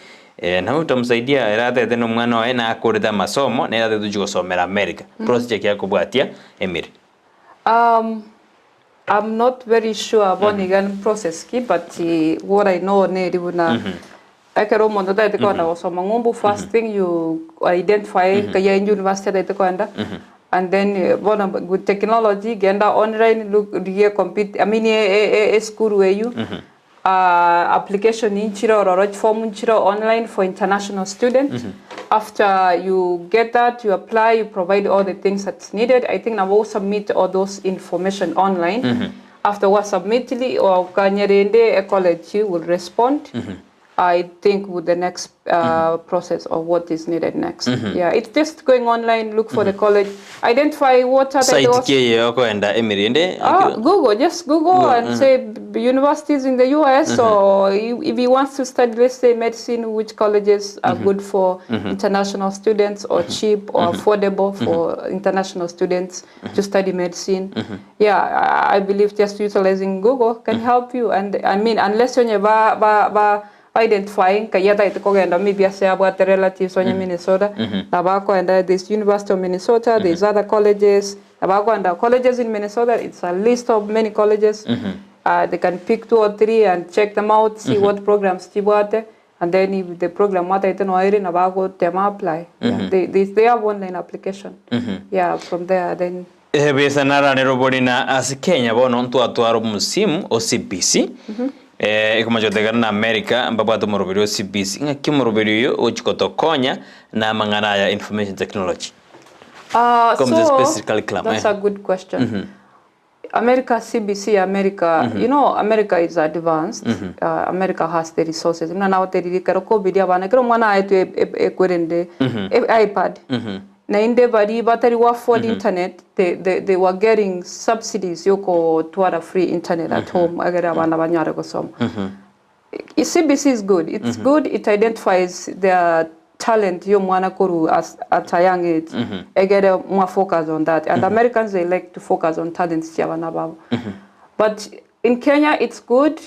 Nabo utamsaidia ere atete na omwana oye nakorete amasomo nere atete tochia gosomera America. Procedure ki akobwatia Emily? I'm not very sure bono iga ni process ki but what I know neri buna ekero omonto otagete kogenda gosoma ng'umbu first thing you identify nkai aye university otagete kogenda and then bono with technology genda online look rigia compute I mean esukuru eywo Application nchire ororo, chiform nchire online for international student. After you get that, you apply, you provide all the things that's needed. I think nabo submit all those information online. After wa submitili, okanya rende e college will respond. I think with the next process of what is needed next. Yeah, it's just going online, look for the college, identify what are the Site those ki eye okoenda Emily ende? Ah, Google, just Google and say universities in the US or if he wants to study, let's say medicine, which colleges are good for international students or cheap or affordable for international students to study medicine. Yeah, I believe just utilizing Google can help you. And I mean, unless onye ba ba ba identifying kaya taete kogenda maybe ase abwate relatives onye Minnesota na bakoenda this University of Minnesota, there's other colleges na bakoenda colleges in Minnesota, it's a list of many colleges. They can pick two or three and check them out, see what programs chibwate, and then if the program mwataete noyo ere nabo agotema apply. Yeah, they have online application. Yeah, from there then. Ebesa nararere oborina ase Kenya bono ntwatwara omosim o CBC ekomacha gotegana na America mbabwate omoroberi o CBC ng'aki omoroberi oyo ogochi gotokonya na amang'ana aya information technology. Comes So, basic curriculum, that's eh. a good question. America CBC America you know America is advanced America has the resources buna nagoteririe ekero covid abana ekero omwana aetwe ekwerende ipad naende baria batari go afford internet they they they were getting subsidies yokotwara free internet at home egere abana banyare gosoma. CBC is good, it's good it identifies the talent ya omwana korwa as at a young age egere mwa focus on that and Americans they like to focus on talents chia abana babo but in Kenya it's good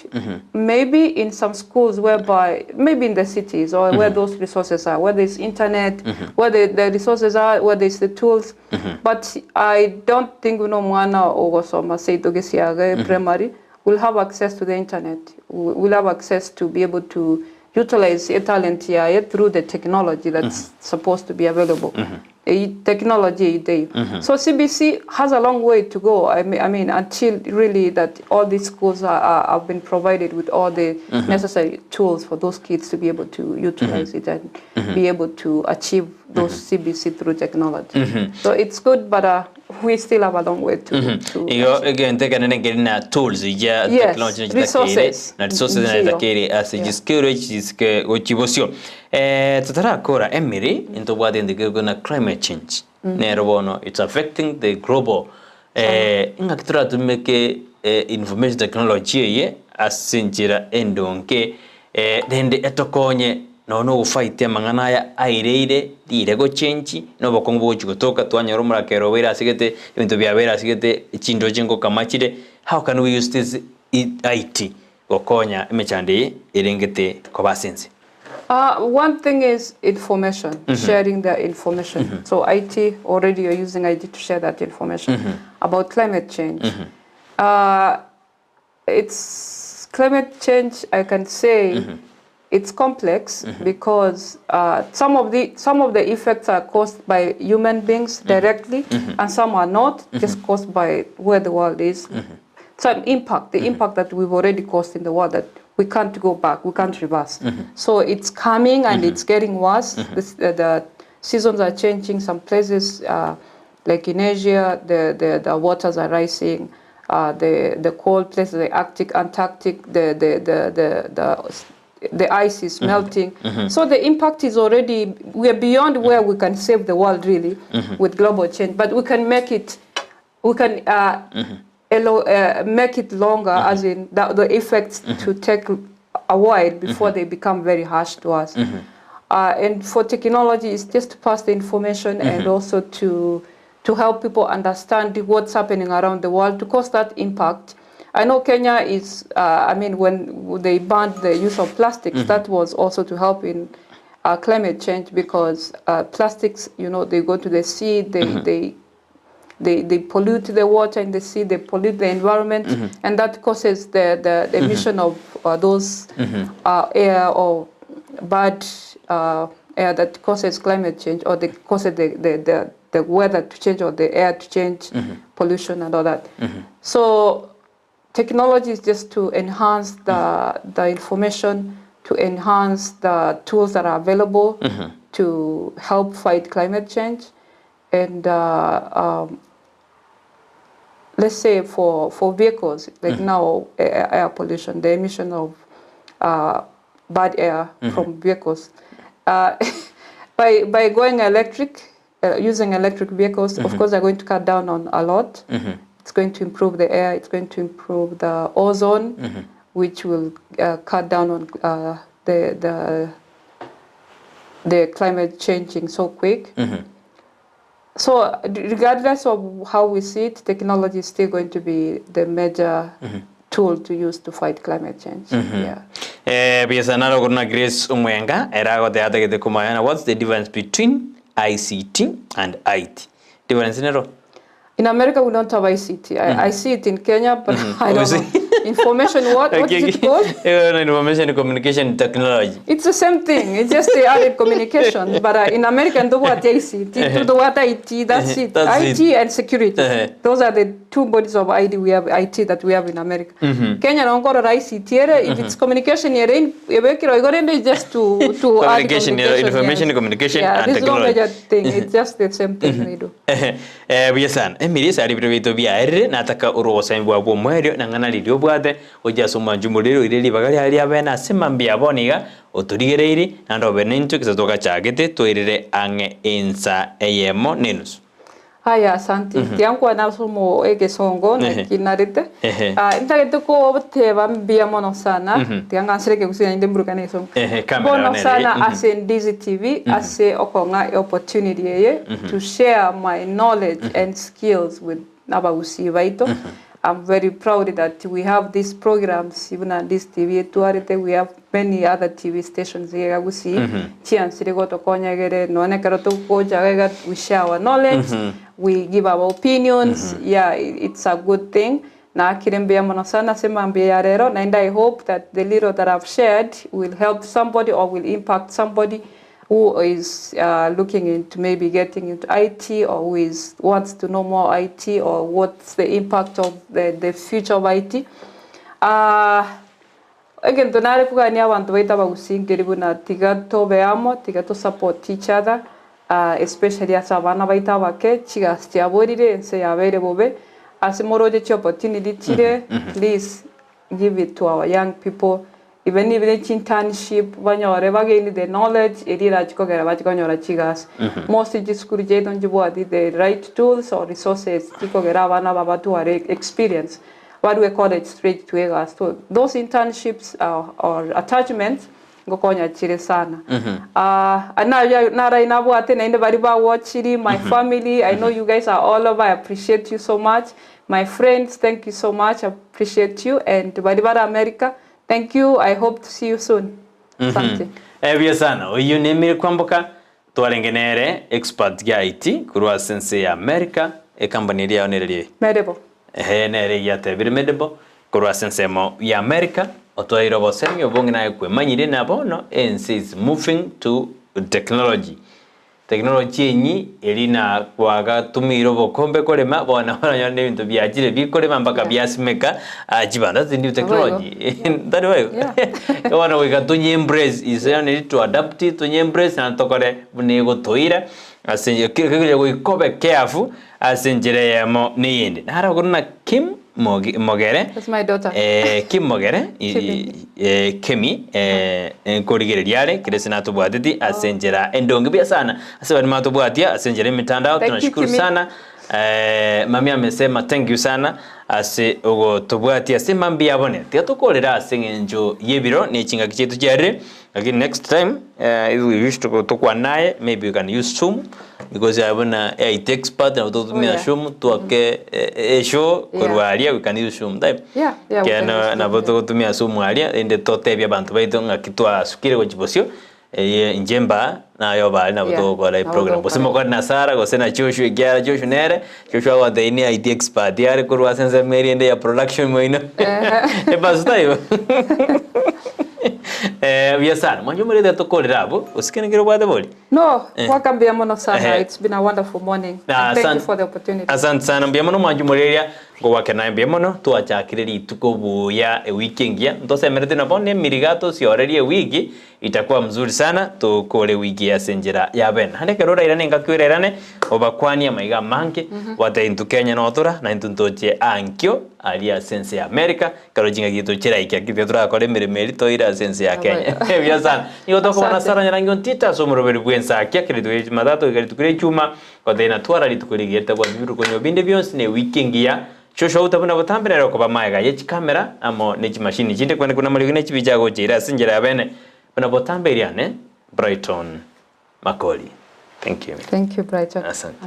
maybe in some schools whereby maybe in the cities or where those resources are where there's internet where the, the resources are where there's the tools but I don't think buna omwana ogosoma seito gesiaga primary will have access to the internet, will have access to be able to utilize etalent yaye through the technology that's supposed to be available. Eyio technology eyio teiyo. So CBC has a long way to go, I mean, I mean until really that all these schools are, are, have been provided with all the necessary tools for those kids to be able to utilize it and be able to achieve those CBC through technology. So it's good, but we still have a long way to, to Igo achieve. egento ekenene nkeri na tools ya Yes, technology na chitakeire resources. na resources na Nchiyo. chitakeire ase Yeah. chiskill echi chisike gochi bosio. Eh, totarakora Emily ntobwate egento kerokwo na climate change nero bono it's affecting the global eh, ing'aki toratumeke eh, information technology eye ase enchera endonge eh, rende etokonye Nonya nogofight amang'ana aya aireire rire gochenchi, na obokong'u bogochia gotoka, twanyora omorakera obeire ase gete, ebinto biabeire ase gete, chindoche ngokama chire, how can we use this IT gokonya emechando eye erengete koba ase ense? One thing is information, sharing the information. So IT, already you're using IT to share that information about climate change. It's climate change I can say it's complex because some of the some of the effects are caused by human beings directly and some are not just caused by where the world is. Some impact, the impact that we've already caused in the world that we can't go back, we can't reverse. So it's coming and it's getting worse. This, the seasons are changing. Some places, like in Asia, the, the, the waters are rising. The, the cold places, the Arctic, Antarctic, the, the, the, the, the, the ice is melting. So the impact is already, we are beyond where we can save the world really with global change, but we can make it, we can make it longer, as in the, the effects to take a while before they become very harsh to us. And for technology, it's just to pass the information and also to help people understand what's happening around the world to cause that impact. I know Kenya is, I mean, when they banned the use of plastics, that was also to help in climate change because plastics, you know, they go to the sea, they pollute the water in the sea, they pollute the environment, and that causes the emission of those air or bad air that causes climate change or that causes the weather to change or the air to change, pollution and all that. So technology is just to enhance the information, to enhance the tools that are available to help fight climate change. And let's say for vehicles, like now air pollution, the emission of bad air from vehicles. By going electric, using electric vehicles, of course, they're going to cut down on a lot. It's going to improve the air, it's going to improve the ozone, which will cut down on the climate changing so quick. So regardless of how we see it, technology is still going to be the major tool to use to fight climate change. Yeah. Eh, biasa naro koruna Grace Omwenga ere agotebi atagete komanya what's the difference between ICT and IT? Difference nero? In America, we don't have ICT. I see it in Kenya, but I Oh, don't you know. see? Information what? What is it called? Information communication technology. It's the same thing. It's just they added communication. But in America, ntobwati ICT, tobwate IT, that's it. That's IT it. and security. Those are the two bodies of ID we have, IT that we have in America. Kenya nabo nkorora ICT ere, if it's communication ere, in- ebekire igo rende it's just to add Communication, communication. information, yes. communication Yeah, and there's no technology. major thing. It's just the same thing they do. Eh, buya sana. Emiri ase aria ebiro biaito biaerire, nataka orwe obosaini bwao bw'omoerio, na ng'ana riria obwate, gochia ase omwancho omorero oire ribaga riaye riabene ase mambia bono iga, otorigereiri, naende obe nintwe gose togachagete toirere ang'e ensa eyemo na enusu. Haya asante. Tiga nkwane ase omo egesongo naki narete. Ah, ntagete koteba mbuya mono sana, tiga ng'ansere ekegusii naende mburukane egesongo. Ehe, camera Bono nere, sana ase Ndizi TV ase okong'a eopportunity eye to share my knowledge and skills with abagusii baito. I'm very proud that we have these programs buna Ndizi TV etwarete, we have many other TV stations iga Gusii, chiansire gotokonya egere nonye ekero togocha iga we share our knowledge, we give our opinions, yeah it's a good thing. Naakire mbuya mono sana ase mambia ya rero, naende I hope that the little that I've shared will help somebody or will impact somebody who is looking into maybe getting into IT or who is wants to know more IT or what's the impact of the, the future of IT. Egento nare kogania abanto baito abagusii nkeri buna tiga tobe amo, tiga to support each other, especially ase abana baito abake, chigasi chiaborire, ense yabeire bobe, ase moroche chi opportunity chire, please give it to our young people even if ne chinternship banyore ba gain the knowledge eria erachi kogera bachi konyora chigasi. Most chisukuru chiaito nchibwati the right tools or resources chikogera abana aba batware experience barue college straight to egasi. So those internships or attachments ngokonya chire sana. Narai nabwate naende baria ba watchiri my family I know you guys are all over I appreciate you so much. My friends thank you so much appreciate you and baria bare America thank you I hope to see you soon asante. Buya sana, oyio nemire kwamboka twarenge nere expert gia IT korwa ase ense ya America, ecompany eria yao nere riaye? Medable. Ehe nere eyio atebire Medable korwa ase ensemo ya America, otoeire obosemi obonge naye kwemanyire na bono ense is moving to technology. Technology enyi eri na kwagatumire obokombe korema bono oranyore na ebinto biachire bikorema mpaka biasimeka ah chibando that's new technology tari boigo bono goika tonye embrace ise yaani eri to adapt tonye embrace naende tokore buna egotoira ase kegire goika obe careful ase enchera eyemo na eyende. Naro okoro na Kim Mogi- Mogere That's my daughter. eh, Kim Mogere i- Kimi. eh, Kemi eh, nkorigereria are kere ase natobwateti ase enchera endonge buya sana ase baria matobwatia ase enchera emitandao Thank you, tunashukuru Kimi. sana eh, mami amesema thank you sana ase ogotobwatia ase mambi yabone tiga tokorera ase eng'encho y'ebiro ne chingaki chiaito chiarire lakini next time eh, if we wish to tokwana naye maybe we can use zoom Because aye buna IT expert nabo togotumia Oh, yeah. Zoom twake eshow Yeah. korwa aria we can use Zoom type. Yeah, yeah, we can Kero use Zoom, nabo yeah. togotumia Zoom aria rende totebie abanto baito ng'aki twasukire gochia bosio eye inche mba naye oba aria nabo Yeah, togokora nabo eprogram. Gose togokora. mokore na Sarah gose na Joshua ekiagera Joshua nere, Joshua agotebia ni IT expert are korwa ase ensemo eria ende ya production moino. Epastor taibo? Buya sana. Mwanche omorete tokorere abwo, gose kende nkere obwate bori? No, gwaka mbuya mono sana. Eh. It's been a wonderful morning. Ah, And thank you asan- for the opportunity. Asante sana mbuya mono mwanche omoreria ngogwake naye mbuya mono twachakire rituko buya ewiki engiya ntosemerete nabo na emiriga tosiorerie ewiki itakuwa mzuri sana tokore ewiki ase enchera ya bene naende ekero orairane engaki orairane obakwanie amaiga amange obatebie intwe Kenya notora na intwe ntoche ankio aria ase ense ya America ekero chingaki chiaito chiraike lakini tiga torakore emeremo eria toire ase ense ya Kenya. Buya sana. Nigo tokobana Asante. Sarah Nyarangi Ontita ase omoroberi bw'ensakia kera rituko ria Jumatatu goika rituko ria Ijumaa gotebia natwara rituko rigiya ritabwati birukonyo binde bionsi na ewiki engiya. Joshua Outa buna botambe nere okoba magega ye chikamera amo ne chimashini chinde kwene buna amariogi ne chibicha agocha ase enchera ya bene buna botambe eriane Brighton Makori. Thank you. Thank you, Brighton. Asante.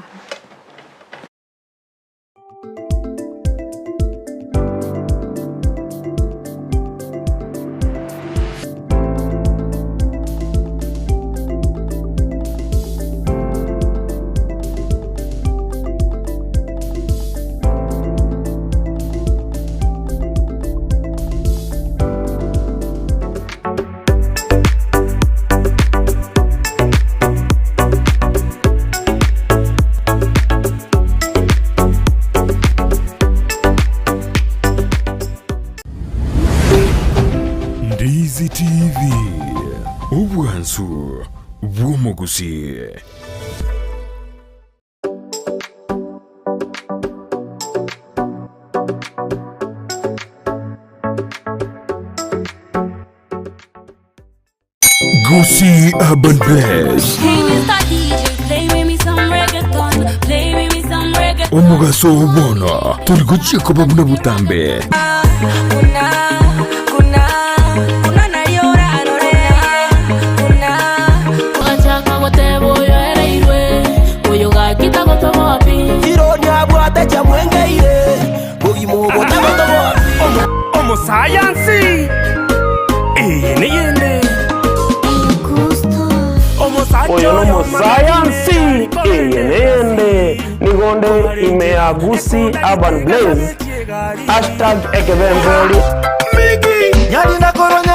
Ndizi TV, obwansu bw'omogusii. Gusii Urban Blaze. Omogaso oo bono tori gochia koba buna botambe. Omosayansi eye neyende Oyo nomosayansi eye neyende nigonde ime ya Gusii Urban Blaze hashtag ekebembori. Migi.